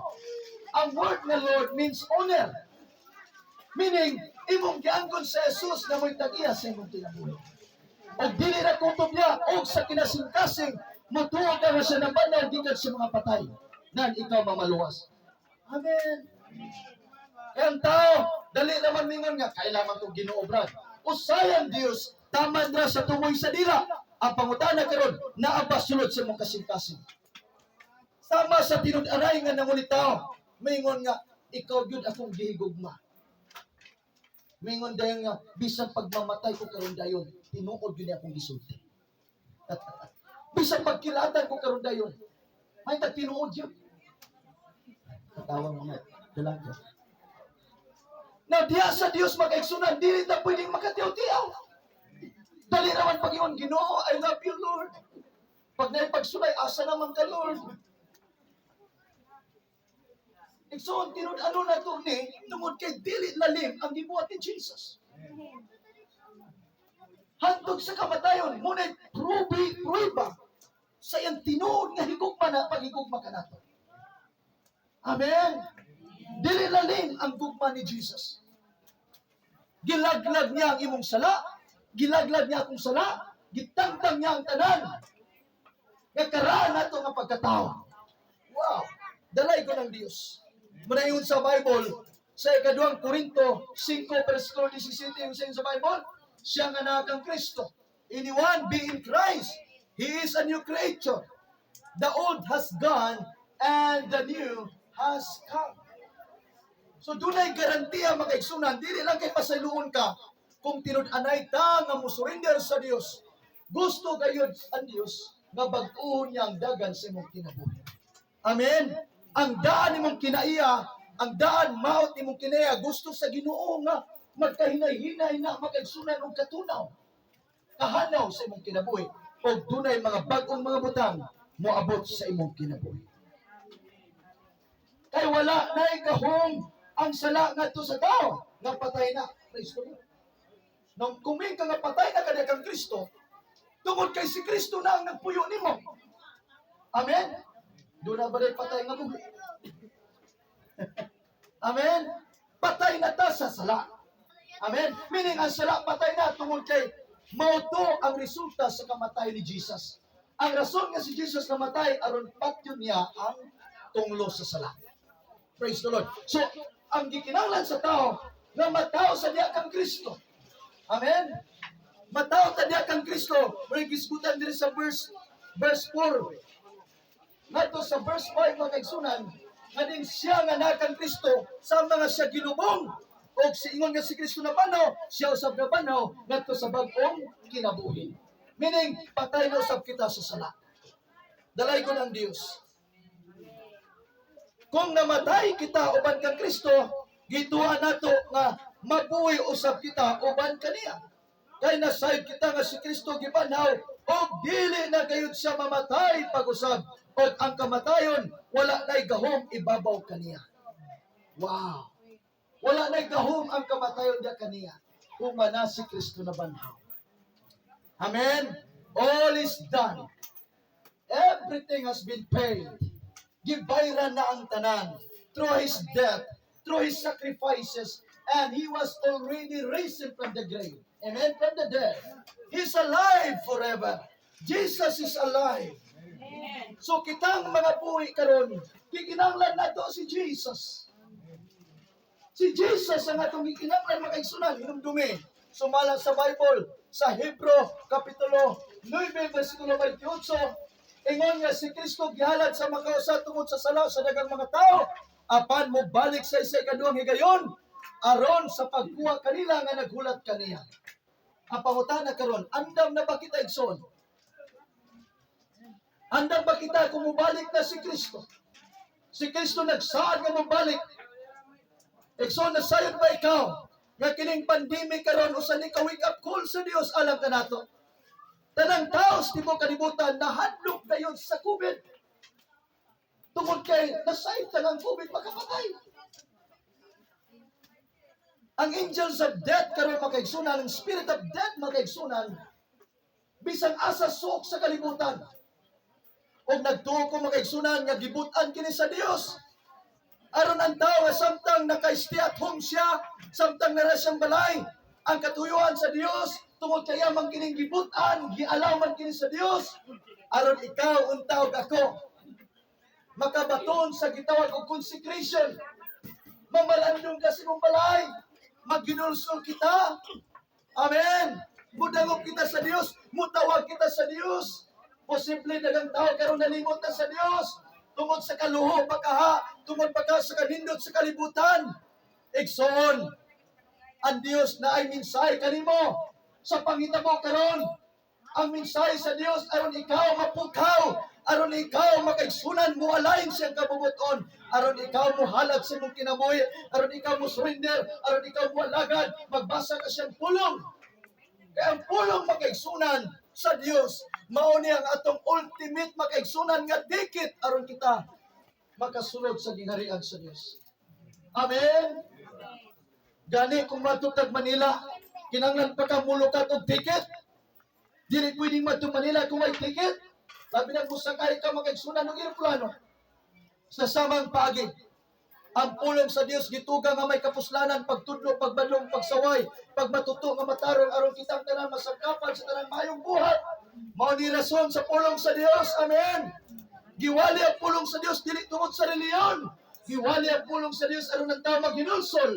Ang word nga Lord means owner. Meaning, imong giangkon sa Jesus na mo'y tag-iya sa imong kinabuhi. Og dili na kutob niya, og sa kinasingkasing, mutuo ka nga siya nabanhaw gikan sa mga patay. Nan ikaw mamaluwas. Amen. Kaya ang tao, dali naman mingon nga, kailangan kong Ginoo, brad. Usay ang Dios, taman ra sa tumoy sa dila. Ang pangutana karon, naa ba sulod sa imong kasing-kasing? Sama sa tinud-aray nga nangulitaw, mingon nga, "Ikaw gyud akong gihigugma." Mingon dayon nga, "Bisan pagmamatay ko karon dayon, tinuod gyud ni akong gisulti. Bisan pagkilatan ko karon dayon, may tag tinuod yun." Katawang mga dalaga. Na diya sa Dios, mga kaigsunan, dili ta pwedeng makatiyaw-tiyaw. Dali naman pag ingon, "Ginoo, I love you, Lord." Pag naipagsulay, "Asa naman ka, Lord?" Igsoon, tinud ano na to ni, tungod kay dili lalim ang gibuhat ni Jesus. Hantod sa kamatayon, ngunit prubi, pruiba sa iyang tinuod nga higugma na paghigugma kanato. Amen. Dili lalim ang gugma ni Jesus. Gilaglag niya ang imong sala, gilaglag niya akong sala, gitangtang niya ang tanan. Nga karaan nato nga pagkatao. Wow! Dalay ko ng Diyos. Muna sa Bible, sa ikaduhang Korinto 5 versikulo 17, yung sa Bible, siya nga naa kang Kristo. "Anyone be in Christ, he is a new creature. The old has gone and the new has come." So dunay garantiya, mga kaigsunan, dili lang kay pasayloon ka kung tinud-anay ta nga mo surrender sa Dios. Gusto gayud ang Dios nga bag-ohon niya ang dagan sa imong kinabuhi. Amen. Ang daan nimong kinaiya Ang daan maot imong kinaya, gusto sa Ginoo nga magkahinay-hinay na, makaigsunan, og katunaw. Kahanaw sa imong kinabuhi. Og dunay mga bag-ong mga butang moabot sa imong kinabuhi. Kay wala na'y gahom ang sala ngadto sa tao nga patay na. Praise the Lord. Nung kuming ka nga patay na kaniya kang Kristo, tungod kay si Kristo na ang nagpuyo nimo. Amen? Doon na ba rin patay nga buhi? Amen? Patay na ta sa sala. Amen? Meaning ang sala patay na tungod kay mao to ang resulta sa kamatay ni Jesus. Ang rason nga si Jesus namatay aron patyon niya ang tunglo sa sala. Praise the Lord. So, ang gikinahanglan sa tao nga matawo sa diha kang Kristo. Amen? Matawo ta diha kang Kristo. May gisgutan diri sa verse 4. Ngadto sa verse 5, mga kaigsunan, nga din siya nga naa kang Kristo sa mga siya gilubong og siingon nga si Kristo nabanhaw, siya usab nabanhaw ngadto sa bag-ong kinabuhi. Meaning, patay na usab kita sa sala. Dalaygon ang Dios. Kung namatay kita uban kang Kristo, gituan nato nga mabuhi usab kita uban kaniya. Kay nasayod kita nga si Kristo gibanhaw og dili na gayud siya mamatay pag-usab og ang kamatayon wala na'y gahom ibabaw kaniya. Wow! Wala na'y gahom ang kamatayon diya kaniya kung na si Kristo nabanhaw. Amen? All is done. Everything has been paid. Gibayran na ang tanan through His death, through His sacrifices, and He was already raised from the grave. Amen? From the dead. He's alive forever. Jesus is alive. So kitang mga buhi karon, gikinahanglan nato si Jesus. Si Jesus ang atong gikinahanglan, mga kaigsunan, hinumdumi. Sumala sa Bible, sa Hebro Kapitulo 9, versikulo 28, ingon nga si Kristo gihalad sa makausa tungod sa sala sa daghang mga tao, apan mo balik sa isa ikaduhang higayon aron sa pagkuha kanila nga naghulat kaniya. Ang pangutana karon, andam na ba kita, igsoon? Andam ba kita kung mubalik na si Kristo? Si Kristo nagsaad nga mubalik. Igsoon, nasayod ba ikaw nga kining pandemic karon usa ni ka wake up call sa Dios alang kanato? Tanang tao sa tibuok kalibutan nahadlok kayon sa COVID. Tungod kay nasayod lang ang COVID makapatay. Ang angels of death karon, makaigsunan, ang spirit of death, makaigsunan, bisan asa suok sa kalibutan. Og nagtuo ko, makaigsunan, nga gibutan kini sa Dios. Aron ang tao nga samtang naka-stay at home siya, samtang nara siyang balay, ang katuyuan sa Dios tungod kaya man kining gibutan, gialaw man kini sa Dios, aron ikaw unta ug ako makabaton sa gitawag og consecration. Mamalandong ka sa imong balay, magginulsol kita. Amen. Mudangop kita sa Dios, mutawag kita sa Dios. Posible daghang tao karon nalimot na sa Dios tungod sa kaluho pagkaha, tungod pagka sa kanindot sa kalibutan. Igsoon, ang Dios naay mensahe kanimo sa panghitabo karon. Ang mensahe sa Dios aron ikaw mapukaw, aron ikaw makaigsunan mo align siyang kabubuton, aron ikaw mo halad sa imong kinabuhi, aron ikaw mo surrender, aron ikaw mo alagad, magbasa ka siyang pulong. Kaya ang pulong, makaigsunan, sa Dios, mao ni ang atong ultimate, makaigsunan, nga ticket aron kita makasulod sa gingharian sa Dios. Amen. Gani kung matutag Manila, kinanglan pa ka mulukat og ticket. Dili pwedeng madto Manila kung may ticket. Labi na kung sakay ka, makaigsunan, ng eroplano. Sa samang paagi, ang pulong sa Dios gituga nga may kapuslanan, pagtudlo, pagbadlong, pagsaway, pagmatuto nga matarong aron kitang tanan masangkapan sa tanang maayong buhat. Mao ni rason sa pulong sa Dios. Amen. Giwali ang pulong sa Dios dili tungod sa reliyon. Giwali ang pulong sa Dios aron ang tao maghinulsol,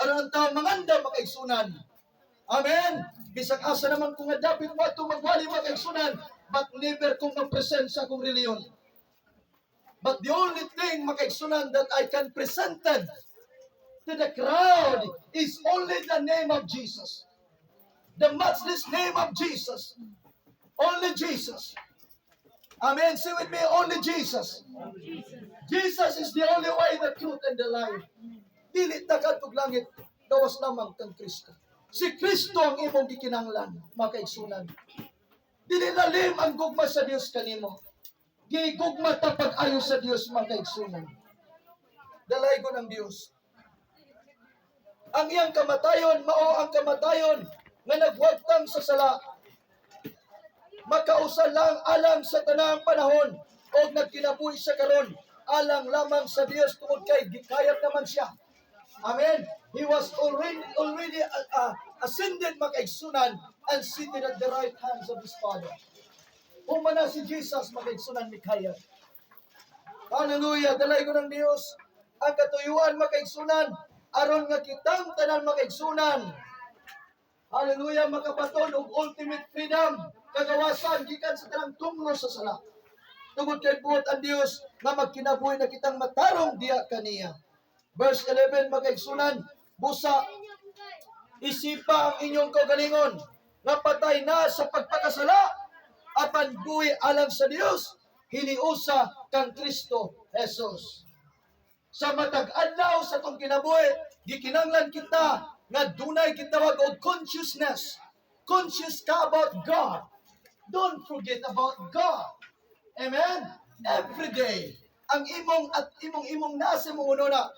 aron ang tao mangandam, makaigsunan. Amen. Bisag asa naman kung nga dapit mo atong magwali, makaigsunan, but never kong mag-present sa akong reliyon. But the only thing, makaigsunan, that I can presented to the crowd is only the name of Jesus. The matchless name of Jesus. Only Jesus. Amen. Say with me, only Jesus. Jesus is the only way, the truth, and the life. Dili ta kaadtog langit, gawas lamang kang Kristo. Si Kristo ang imong gikinanglan, mga kaigsunan. Dili lalim ang gugma sa Dios kanimo. Gigugma ta pag-ayo sa Dios, mga kaigsunan. Dalaygon ang Dios. Ang iyang kamatayon, mao ang kamatayon nga nagwagtang sa sala. Makausa lang alang sa tanang panahon og nagkinabuhi sa karon alang lamang sa Dios tungod kay gikayat naman siya. Amen. He was already ascended, mga kaigsunan, and seated at the right hands of his Father. Humana si Jesus, mga kaigsunan, mikayat. Hallelujah. Dalaygon ang Dios. Ang katuyuan, mga kaigsunan, aron nga kitang tanan, mga kaigsunan, hallelujah, makabaton og ultimate freedom, kagawasan gikan sa tanang tunglo sa sala. Tungod kay buot ang Dios nga magkinabuhi na kitang matarong diha kaniya. Verse 11, mga kaigsunan, busa isipa ang inyong kaugalingon nga patay na sa pagpakasala apan buhi alang sa Dios hiniusa kang Kristo Jesus. Sa matag adlaw sa atong kinabuhi, gikinanglan kita nga dunay gitawag og consciousness. Conscious ka about God. Don't forget about God. Amen? Every day, ang imong at imong imong nasa imong una,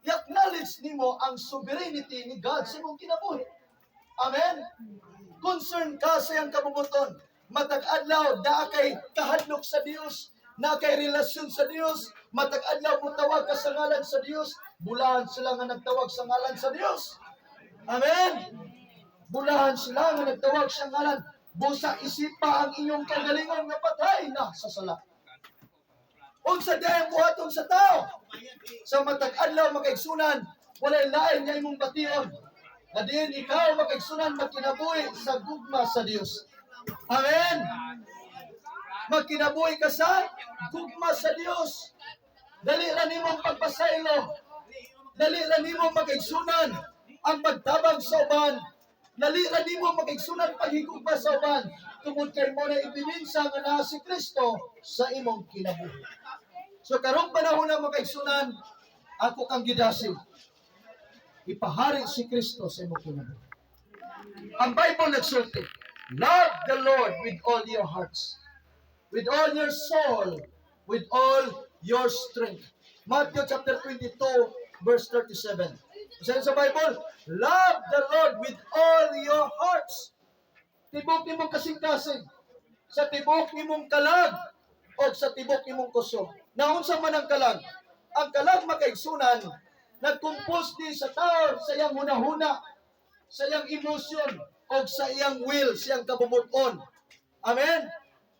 i-acknowledge nimo ang sovereignty ni God sa imong kinabuhi. Amen? Concern ka sa iyang kabubut-on. Matag adlaw, naa kay kahadlok sa Dios, naa kay relasyon sa Dios, matag adlaw mutawag ka sa ngalan sa Dios, bulahan sila nga nagtawag sa ngalan sa Dios. Amen? Bulahan sila nga nagtawag sa ngalan. Busa isipa ang inyong kagalingon nga patay na sa sala. Unsa diay ang buhaton sa tao? Sa matag adlaw, mga kaigsunan, walay lain nga imong bation. Na diin ikaw, mga kaigsunan, magkinabuhi sa gugma sa Dios. Amen. Magkinabuhi ka sa gugma sa Dios. Dali ra nimong pagpasaylo. Dali ra nimo, mga kaigsunan, ang pagtabang sa uban. Dali ra nimo, mga kaigsunan, paghigugma sa uban. Tungod kay mao na ebidensya nga naa si Kristo sa imong kinabuhi. So karong panahon na, mga kaigsunan, ako kang gidasig. Ipahari si Kristo sa imong kinabuhi. Ang Bible nagsulti, "Love the Lord with all your hearts, with all your soul, with all your strength." Matthew chapter 22, verse 37. Sabi sa Bible, love the Lord with all your hearts. Tibok nimong kasing-kasing, sa tibok nimong kalag, o sa tibok nimong kusog. Naunsa man ang kalag? Ang kalag, mga kaigsunan, nag-compose ni sa tao sa iyang hunahuna, sa iyang emosyon, o sa iyang will, sa iyang kabubuton. Amen?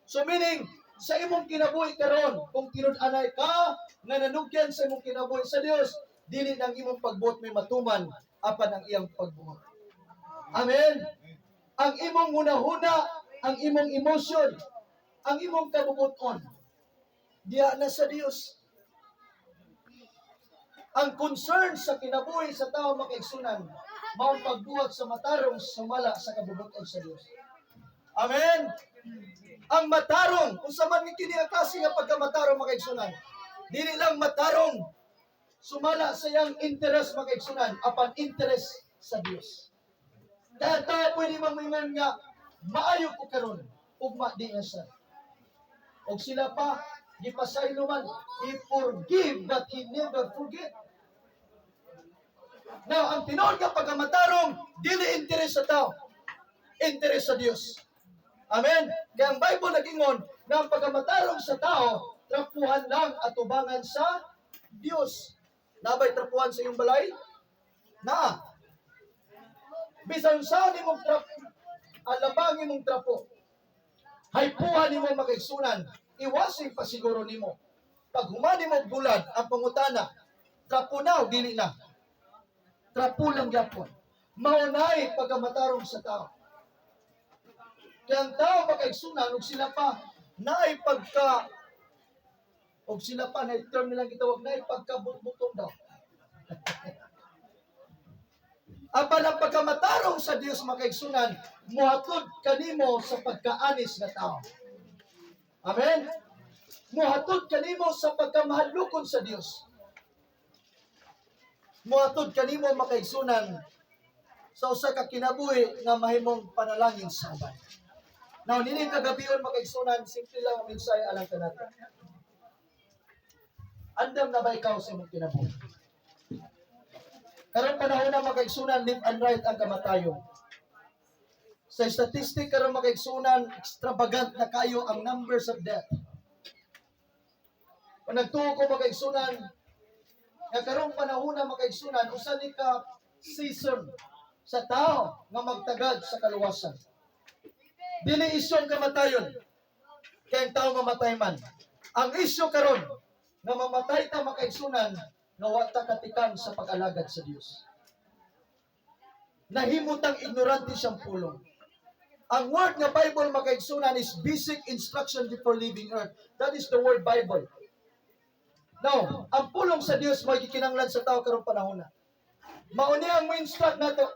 So meaning, sa imong kinabuhi karon, kung tinud-anay ka nga nanugyan sa imong kinabuhi sa Dios, dili nang imong pagbuot may matuman apan ang iyang pagbuot. Amen. Ang imong hunahuna, ang imong emosyon, ang imong kabubuton, diha na sa Dios. Ang concern sa kinabuhi sa tao, mga kaigsunan, mao ang pagbuhat sa matarong sumala sa kabubuton sa Dios. Amen. Ang matarong, kung sa man kini ang klase nga pagkamatarong, mga kaigsunan, dili lang matarong sumala sa iyang interest, mga kaigsunan, apan interest sa Dios. Kaya tao pwede mangingon nga maayo ko karon, ugma di na siya. Og sila pa gipasaylo man, he forgive but he never forget. Now, ang tinuod nga pagkamatarong, dili interes sa tao, interes sa Dios. Amen? Kaya ang Bible nagingon na ang pagkamatarong sa tao, trapuhan lang at tubangan sa Dios. Naa bay trapuhan sa iyong balay? Naa. Bisan sa nimong trap, alabang imong trapo. Haypuhan nimo, mga kaigsunan, iwasing pa siguro nimo. Pag human nimo bulad, ang pangutana, trapo na o dili na? Trapo lang gyapon. Maunay pagkamatarong sa tao. Kaya ang tao, mga kaigsunan, ug sila pa, naay pagka, og sila pa, na term nilang gitawag, naay pagkabutbuton daw. Apan ang pagkamatarong sa Dios, mga kaigsunan, muhatod kanimo sa pagkaanis nga tao. Amen? Muhatod kanimo sa pagkamahadlokon sa Dios. Muhatod kanimo, makaigsunan, sa usa ka kinabuhi nga mahimong panalangin sa uban. Now, nining kagabion, makaigsunan, simple lang ang mensahe alang kanato. Andam na ba ikaw sa imong kinabuhi? Karong panahon na, makaigsunan, left and right ang kamatayon. Sa statistic karon, makaigsunan, extravagant na kayo ang numbers of death. Kung nagtuo ko, makaigsunan, nga karong panahon na, makaigsunan, usa ni ka season sa tao nga magtagad sa kaluwasan. Dili isyu ang kamatayon. Kay ang tao mamatay man. Ang isyu karon nga mamatay ta, makaigsunan, nga wa ta katikan sa pag-alagad sa Dios. Nahimutang ignorante siyang pulong. Ang word nga Bible, makaigsunan, is basic instruction before leaving earth. That is the word Bible. Now, ang pulong sa Dios mo gikinanglan sa tao karong panahon na. Mao ni ang mo-instruct nato.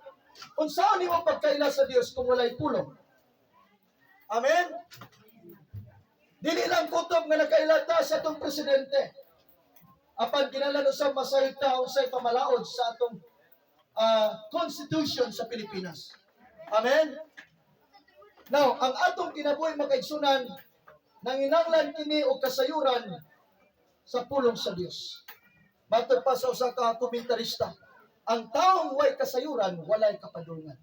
Unsaon nimo pagkaila sa Dios kung walay pulong? Amen? Dili lang kutob nga nakaila ta sa atong presidente. Apan kinahanglan usab masayod ta unsay pamalaod sa atong constitution sa Pilipinas. Amen? Now, ang atong kinabuhi, makaigsunan, nanginanglan kini og kasayuran sa pulong sa Dios. Matod pa sa usa ka komentarista, ang taong way kasayuran, walay kapadulngan.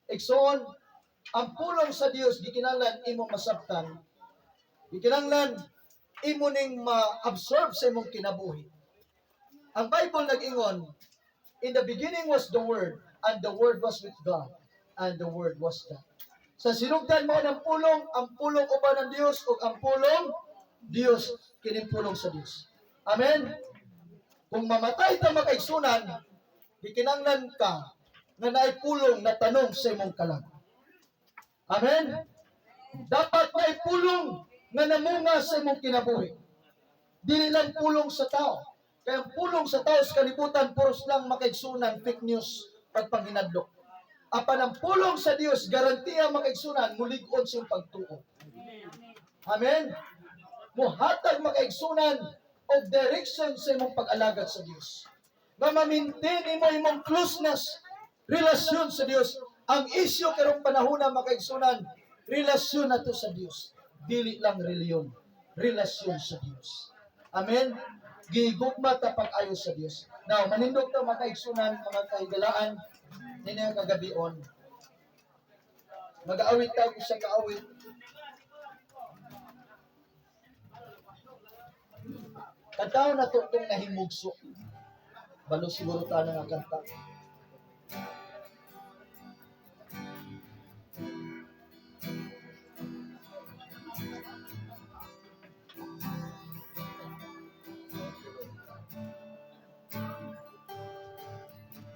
Igsoon, ang pulong sa Dios gikinahanglan imong masabtan, gikinahanglan imo ning ma-absorb sa imong kinabuhi. Ang Bible nag-ingon, "In the beginning was the Word, and the Word was with God, and the Word was God." Sa sinugdan mao ng pulong, ang pulong uban ng Dios ug ang pulong Dios, kining pulong sa Dios. Amen. Kung mamatay ta, makaigsunan, gikinanglan ka nga naay pulong na tanom sa imong kalag. Amen. Dapat naay pulong nga namunga sa imong kinabuhi. Dili lang pulong sa tao. Kaya ang pulong sa tao sa kalibutan, puros lang, makaigsunan, fake news, pagpanghinadlok. Apan ang pulong sa Dios, garantiya, makaigsunan, mulig-on sa iyong pagtuo. Amen? Muhatag, makaigsunan, og direction sa imong pag-alagad sa Dios. Nga ma-maintain nimo imong closeness, relasyon sa Dios. Ang isyu karong panahon na, makaigsunan, relasyon nato sa Dios. Dili lang reliyon, relasyon sa Dios. Amen? Gigugma ta pag-ayo sa Dios. Now, manindog ta, makaigsunan, mga kahigalaan, nini ang kagabion. Mag-awit ta og usa ka awit. Kantahon nato itong "Nahimugso." Balo siguro ta na nga kanta.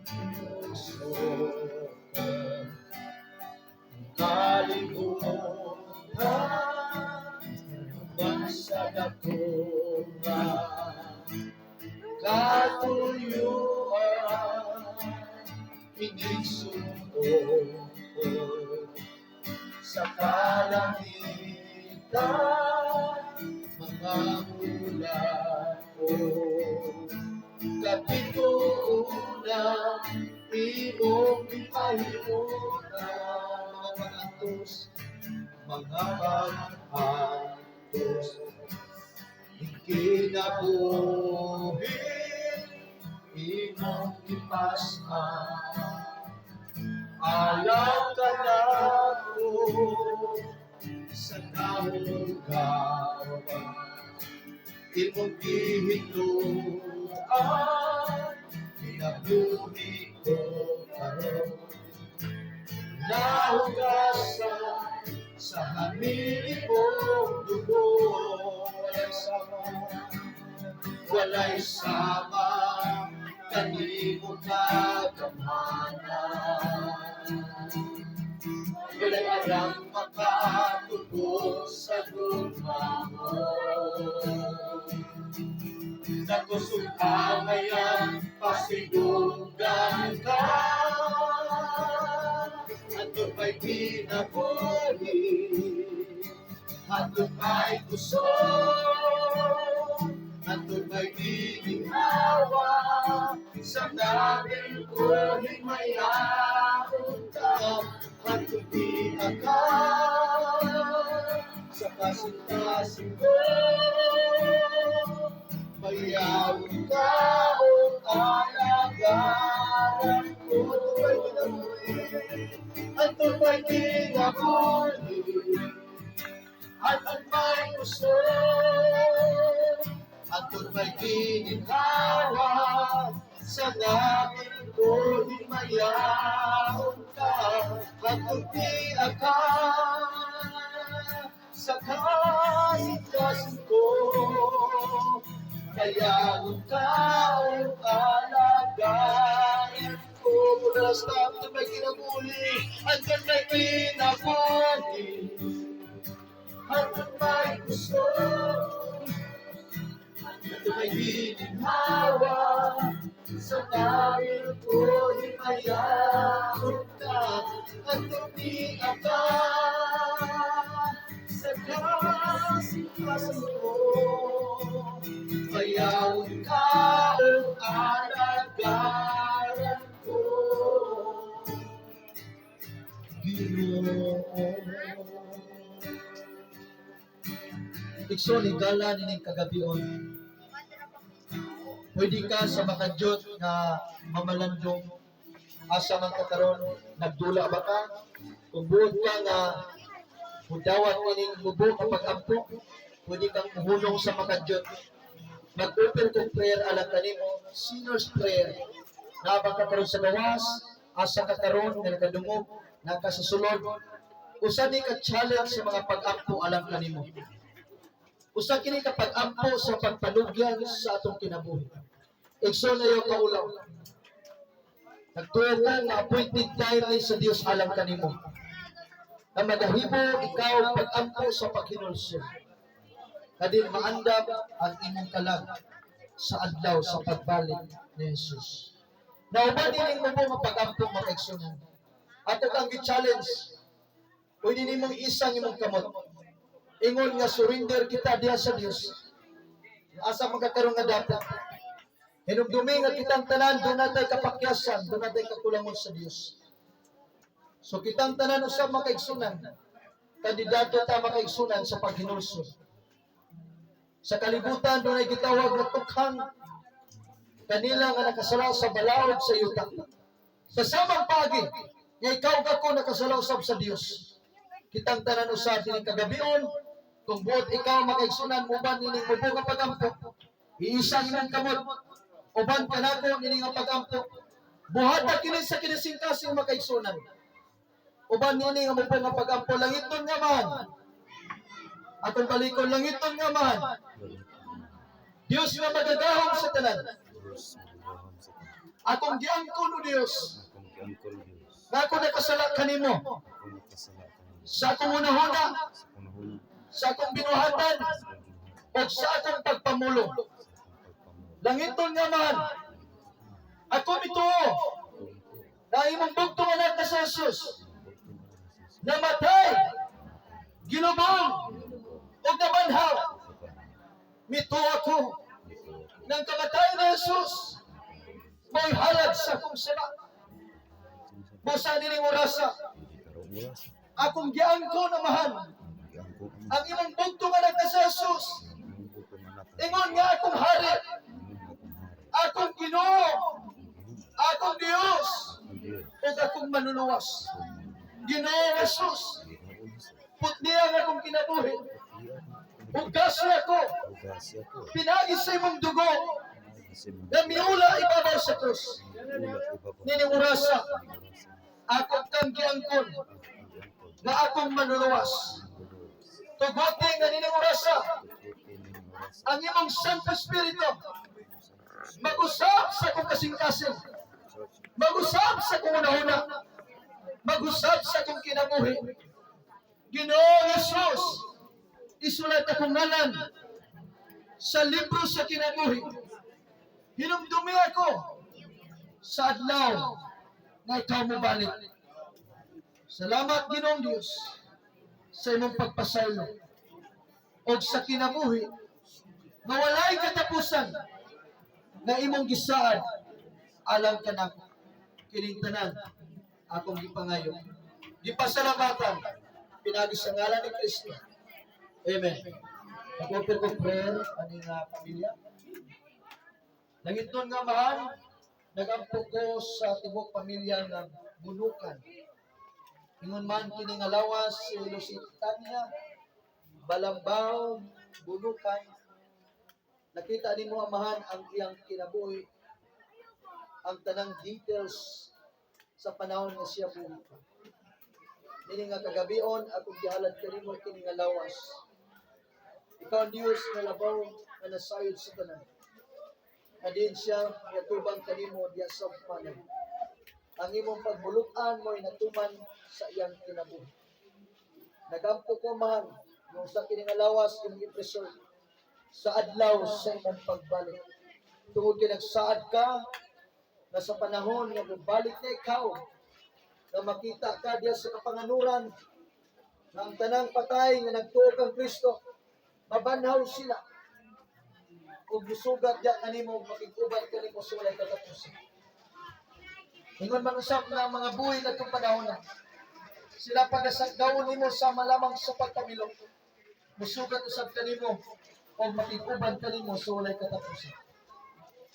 Himugso ko kalibutan sa dako nga katuyuan, inigsuon ko sa kalangitan mga ulap ko kapituunan imong gipahimutan mga pangantos, mga pangantos, kinabuhi imong gipas-an alang kanako sa kahugawan, imong gihinluan kinabuhi ko karon, nahugasan sa hamili mong dugo. Walay sama, walay sama kanimo kagamhanan, walay arang makatubos sa gugma mo. Nakusog ngayan, pasidunggan ka. Hantod pa'y kinabuhi, hantod pa'y kusog. Ngabin ko himayaon ka hantod ka sa kasing-kasing ko. Bayawon ka o alagaran ko. Tubay kinabuhi, ang tubay kinabuhi, at ang may kusog, at may gininhawa sa ngapit ko, himayaon ka at ka sa kasing-kasing ko. Kaya ka o alagarin ko mula sa may kinabuhi at may kinabuhi at may kusog at may gininhawa sa dahil ko, himayaon ka at umiyak ka sa kasing-kasing ko. Bayawon ka o alagaran ko, Ginoo. Igsoon, higala nining kagabion. Pwede ka sa makadyot nga mamalandong asa man ka karon, nagdula ba ka? Kung buot ka nga mudawat ining mubo nga pag-ampo, pwede kang muhunong sa makadyot. Mag-open kong prayer alang kanimo, sinner's prayer. Naa ba ka karon sa gawas, asa ka karon nga nakadungog, nakasasulod. Usa ni ka challenge sa mga pag-ampo alang kanimo. Usa kini ka pag-ampo sa pagpanugyan sa atong kinabuhi. Igsoon, ayaw kaulaw. Nagtuo ko nga appointed time ni sa Dios alang kanimo. Na magahimo ikaw pag-ampo sa paghinulsol. Kadin maandam ang imong kalag sa adlaw sa pagbalik ni Jesus. Nauban nining mo nga pag-ampo, mga kaigsunan. Ato kang gi-challenge. Pwede nimong isang imong kamot. Ingon nga surrender kita diha sa Dios. Asa magkakaroon nga dapat. Hinumdumi nga kitang tanan, duna tay kapakyasan, duna tay kakulangon sa Dios. So kitang tanan usab, mga kaigsunan, kandidato ta, mga kaigsunan, sa paghinulsol. Sa kalibutan, dunay gitawag nga tukhang kanila nga nakasala sa balaod sa yuta. Sa samang pagi, nga ikaw ako nakasala usab sa Dios. Kitang tanan usab dining kagabion, kung buot ikaw, mga kaigsunan, muban nining mubo nga pagampo, iisang imong kamot, uban kanako nining nga pagampo. Buhata kini sa kinasingkasing, mga kaigsunan. Uban nini nga mubo nga pagampo, Langiton nga Amahan. Atong balikon, Langiton nga Amahan. Dios nga magagahom sa tanan. Akong giangkon, o Dios, nga ako nakasala kanimo sa akong hunahuna, sa akong binuhatan, o sa akong pagpamulong. Langiton nga Amahan, ako mituo na imong bugtong anak na si Jesus, namatay, gilubong, ug nabanhaw. Mituo ako ng kamatayon ni Jesus, mo'y halad sa akong sala. Busa nining orasa, akong giangkon, Amahan, ang imong bugtong anak na si Jesus, ingon nga akong hari, akong Ginoo, akong Dios, ug akong manluluwas. Ginoo Jesus, putli ang akong kinabuhi. Hugasi ako, pinagi sa imong dugo, na miula ibabaw sa krus. Nining orasa, ako kang giangkon, nga akong manluluwas. Tuguti nga nining orasa, ang imong Santo Espiritu, mag-usab sa akong kasing-kasing, mag-usab sa akong hunahuna, mag-usab sa akong kinabuhi. Ginoong Jesus, isulat akong ngalan sa libro sa kinabuhi. Hinumdumi ako sa adlaw nga ikaw mobalik. Salamat, Ginoong Dios, sa imong pagpasaylo o sa kinabuhi nga walay katapusan na imong gisaad Alang kanako. Kining tanan akong gipangayo, gipasalamatan, pinaagi sa ngalan ni Kristo. Amen. Nag-offer ko prayer ani nga pamilya. Langitnon nga Amahan, nagampo ko sa tibok pamilya nga Bunukan. Ingon man kini nga lawas si Lusitania, Balambaw, Bunukan. Nakita nimo, Amahan, ang iyang kinabuhi, ang tanang details sa panahon nga siya buhi pa. Nini nga kagabion, akong gihalad kanimo kini nga lawas. Ikaw ang Diyos nga labaw nga nasayod sa tanan. Nga diin siya yatubang kanimo diya sa ugmanan. Ang imong pagbulukan mo'y natuman sa iyang kinabuhi. Nagampo ko, Amahan, yung sa kini nga lawas imong i-preserve sa adlaw sa imong pagbalik. Tungod kay nagsaad ka na sa panahon nga mobalik na ikaw, na makita ka diya sa kapanganuran, na ang tanang patay nga nagtuo kang Kristo, mabanhaw sila ug musugat diya kanimo, makig-uban kanimo sa walay katapusan. Ingon man usab na ang mga buhi ngadtong panahon na sila pagasagdawon nimo sama lamang sa pagkamilok, musugat usab kanimo o makig-uban kanimo sa walay katapusan.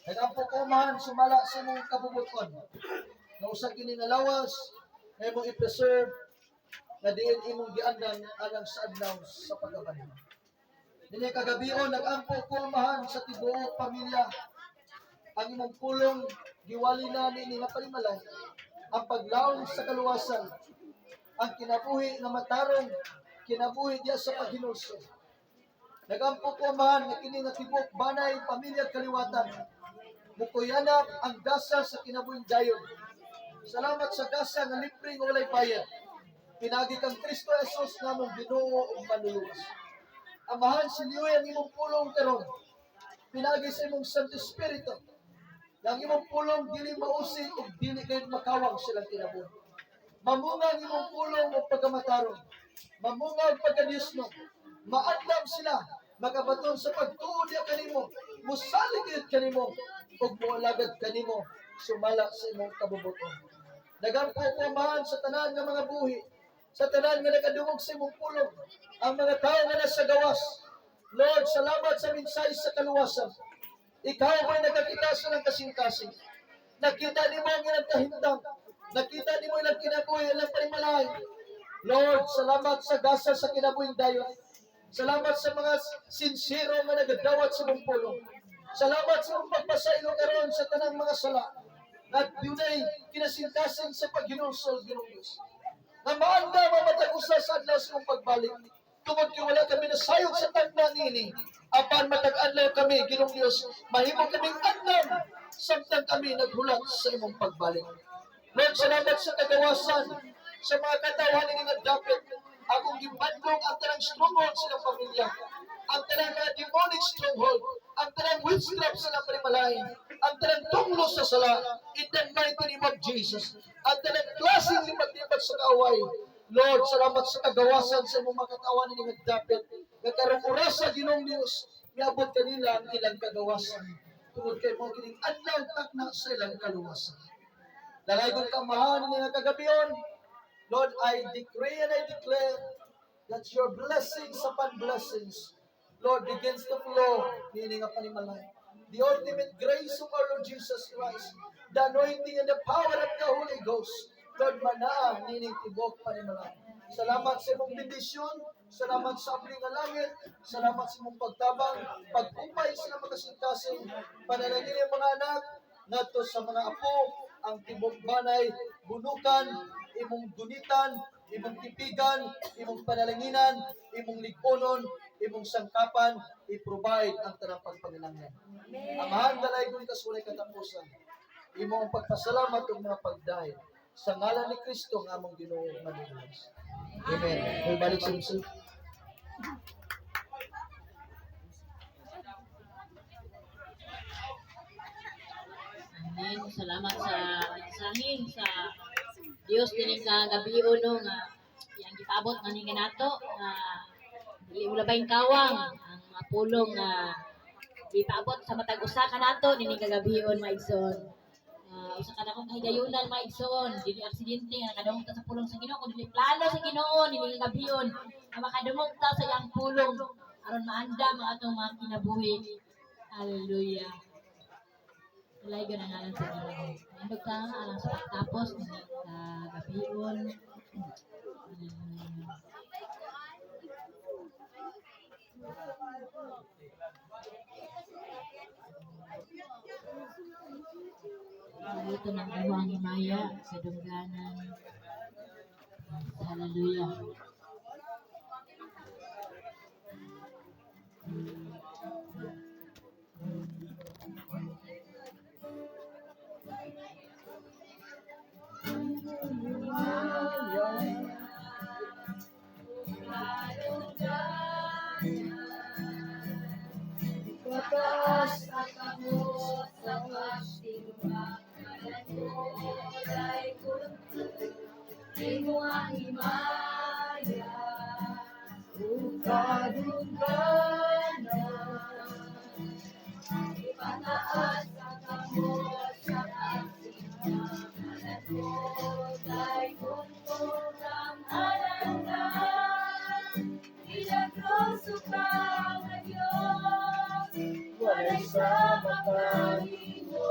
Nagampo ko, Amahan, sumala sa imong kabubuton na usa kini nga lawas na imong i-preserve na diin imong giandam alang sa adlaw sa pagkabanhaw. Dini kagabion, nagampo ko, Amahan, sa tibuok pamilya. Ang imong pulong giwali na niini nga panimalay, ang paglaom sa kaluwasan, ang kinabuhi nga matarong, kinabuhi diya sa paghinulsol. Nagampo ko, Amahan, nga kini nga tibuok banay, pamilya at kaliwatan mukuyanap ang gasa sa kinabuhing dayon. Salamat sa gasa nga libre nga walay bayad. Pinaagi kang Kristo Jesus nga among Ginoo ug Manluluwas. Amahan, siliwi ang imong pulong karon. Pinaagi sa imong Santo Espiritu. Nga ang imong pulong dili mausi ug dili gayud makawang silang kinabuhi. Mamunga ang imong pulong og pagkamatarong. Mamunga og pagkadiyosno. Maadlam sila makabaton sa pagtuo diya kanimo. Musalig gyud kanimo ug moalagad kanimo sumala sa imong kabubuton. Nagampo ko, Amahan, sa tanan nga mga buhi, sa tanan nga nakadungog sa imong pulong, ang mga tao nga nasa gawas. Lord, salamat sa mensahe sa kaluwasan. Ikaw mo'y nakakita sa ilang kasing-kasing. Nakita nimo ang ilang kahimtang. Nakita nimo ilang kinabuhi, ilang panimalay. Lord, salamat sa gasa sa kinabuhing dayon. Salamat sa mga sinsero nga nagadawat sa imong pulong. Salamat sa imong pagpasaylo karon sa tanang mga sala. At dunay kinasingkasing sa paghinulsol, Ginoong Diyos. Nga maanda mamatag usa sa adlaw sa imong pagbalik. Tungod kay wala kami nasayod sa tagna niini. Apan matag adlaw kami, Ginoong Diyos, mahimo kaming andam samtang kami naghulat sa imong pagbalik. Lord, salamat sa kagawasan sa mga katawhan ini nga dapit. Akong gibadlong ang tanang stronghold sa ilang pamilya. Ang tanang mga demonic stronghold. Ang tanang witchcraft sa ilang panimalay. Ang tanang tunglo sa sala. In the mighty name of Jesus. Ang tanang klaseng libag-libag sa kaaway. Lord, salamat sa kagawasan sa imong mga katawan ini nga dapit. Nga karong orasa, Ginoong Diyos, miabot kanila ang ilang kagawasan. Tungod kay mao kining adlaw takna sa ilang kaluwasan. Dalaygon ka, Amahan, nga kagabion. Lord, I decree and I declare that your blessings upon blessings, Lord, begins to flow niini nga panimalay. The ultimate grace of our Lord Jesus Christ, the anointing and the power of the Holy Ghost, Lord, manaa niining tibok panimalay. Salamat sa imong bendisyon, salamat sa abli nga langit, salamat sa imong pagtabang, pagpupay sa mga kasing-kasing, panalangin ng mga anak, ngadto sa mga apo, ang tibok banay, Bunukan, imong gunitan, imong tipigan, imong panalanginan, imong ligunon, imong sangkapan, i-provide ang tanang pagpanginahanglan. Amahan, dalaygon ka sa walay katapusan. Imo ang pagpasalamat ug mga pagdayon. Sa ngalan ni Kristo nga among Ginoo ug Manluluwas. Amen. May balik sa MC. Amen. Salamat sa mensahe sa Dios dinhi kagabi no nga iyang gipaabot nga ni nato nga dili mo labayng kawang ang mga pulong nga gipaabot sa matag usa kanato nining kagabion, mga igsoon. Usa ka dakong kahigayunan, mga igsoon. Dili aksidente nga nakadungog ta sa pulong sa Ginoo, kundi plano sa Ginoo nining gabion nga makadungog ta sa iyang pulong aron maandam ang atong mga kinabuhi. Hallelujah. Dalaygon ang ngalan sa Ginoo. Nindog ta alang sa pagtapos nining gabion. Hallelujah. Ito ng imong himaya sa dungganan. Hallelujah. Pataas ang kamot sa pagtimba, Kalanulay imo ang himaya, ug kadungganan. Ipataas ang kamot sa pagtimba, Kalanulay ang halangan. Milagroso ka nga Diyos, walay sama kanimo.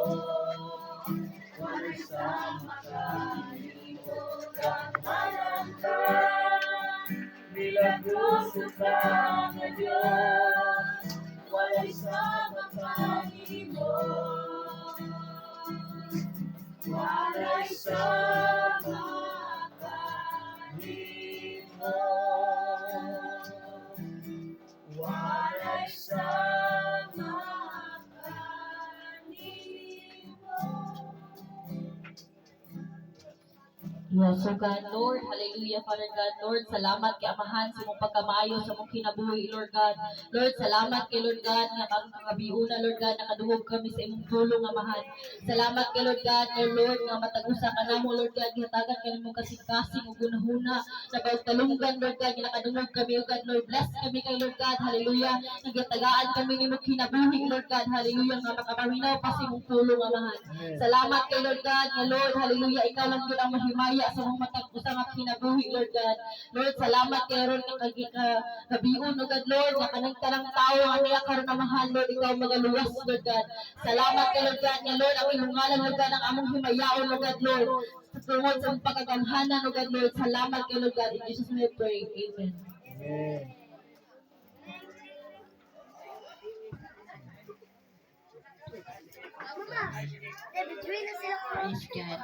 Walay sama kanimo kang halangkan. Milagroso ka nga Diyos, walay sama kanimo. Walay sama kanimo. Walay sama kanimo. Yes, so God, Lord, hallelujah, Father God, Lord, salamat kay Amahan sa imong pagkamayo sa imong kinabuhi, Lord God. Lord, salamat kay Lord God nga karong kagabiuna, Lord God, nakaduhog kami sa imong tulong, Amahan. Salamat kay Lord God, Lord, Lord, nga matag usa ka namo, Lord God, gihatagan ka nimo kasing-kasing ug hunahuna sa talunggan, Lord God, nga nakadungog kami, O God, Lord, bless kami kay Lord God, hallelujah, nga gihatagaan kami nimo kinabuhi, Lord God, hallelujah, nga makapaminaw pa sa imong tulong, Amahan. Salamat kay Lord God, nga Lord, hallelujah, ikaw lang gyud ang mahimaya sa mong matag usa nga kinabuhi, Lord God. Lord, salamat kay ron nga kabiun, O God, Lord, nga kanang tanang tawo nga niya karon, Amahan, Lord, ikaw magaluwas, Lord God. Salamat kay Lord God, nga Lord, ang imong ngalan, Lord God, ang among himayaon, Lord God, Lord. Sa tungod sa imong pagkagamhanan, O God, Lord, salamat kay Lord God. In Jesus' name we pray. Amen. Amen. Mama, na sila ko. Praise God.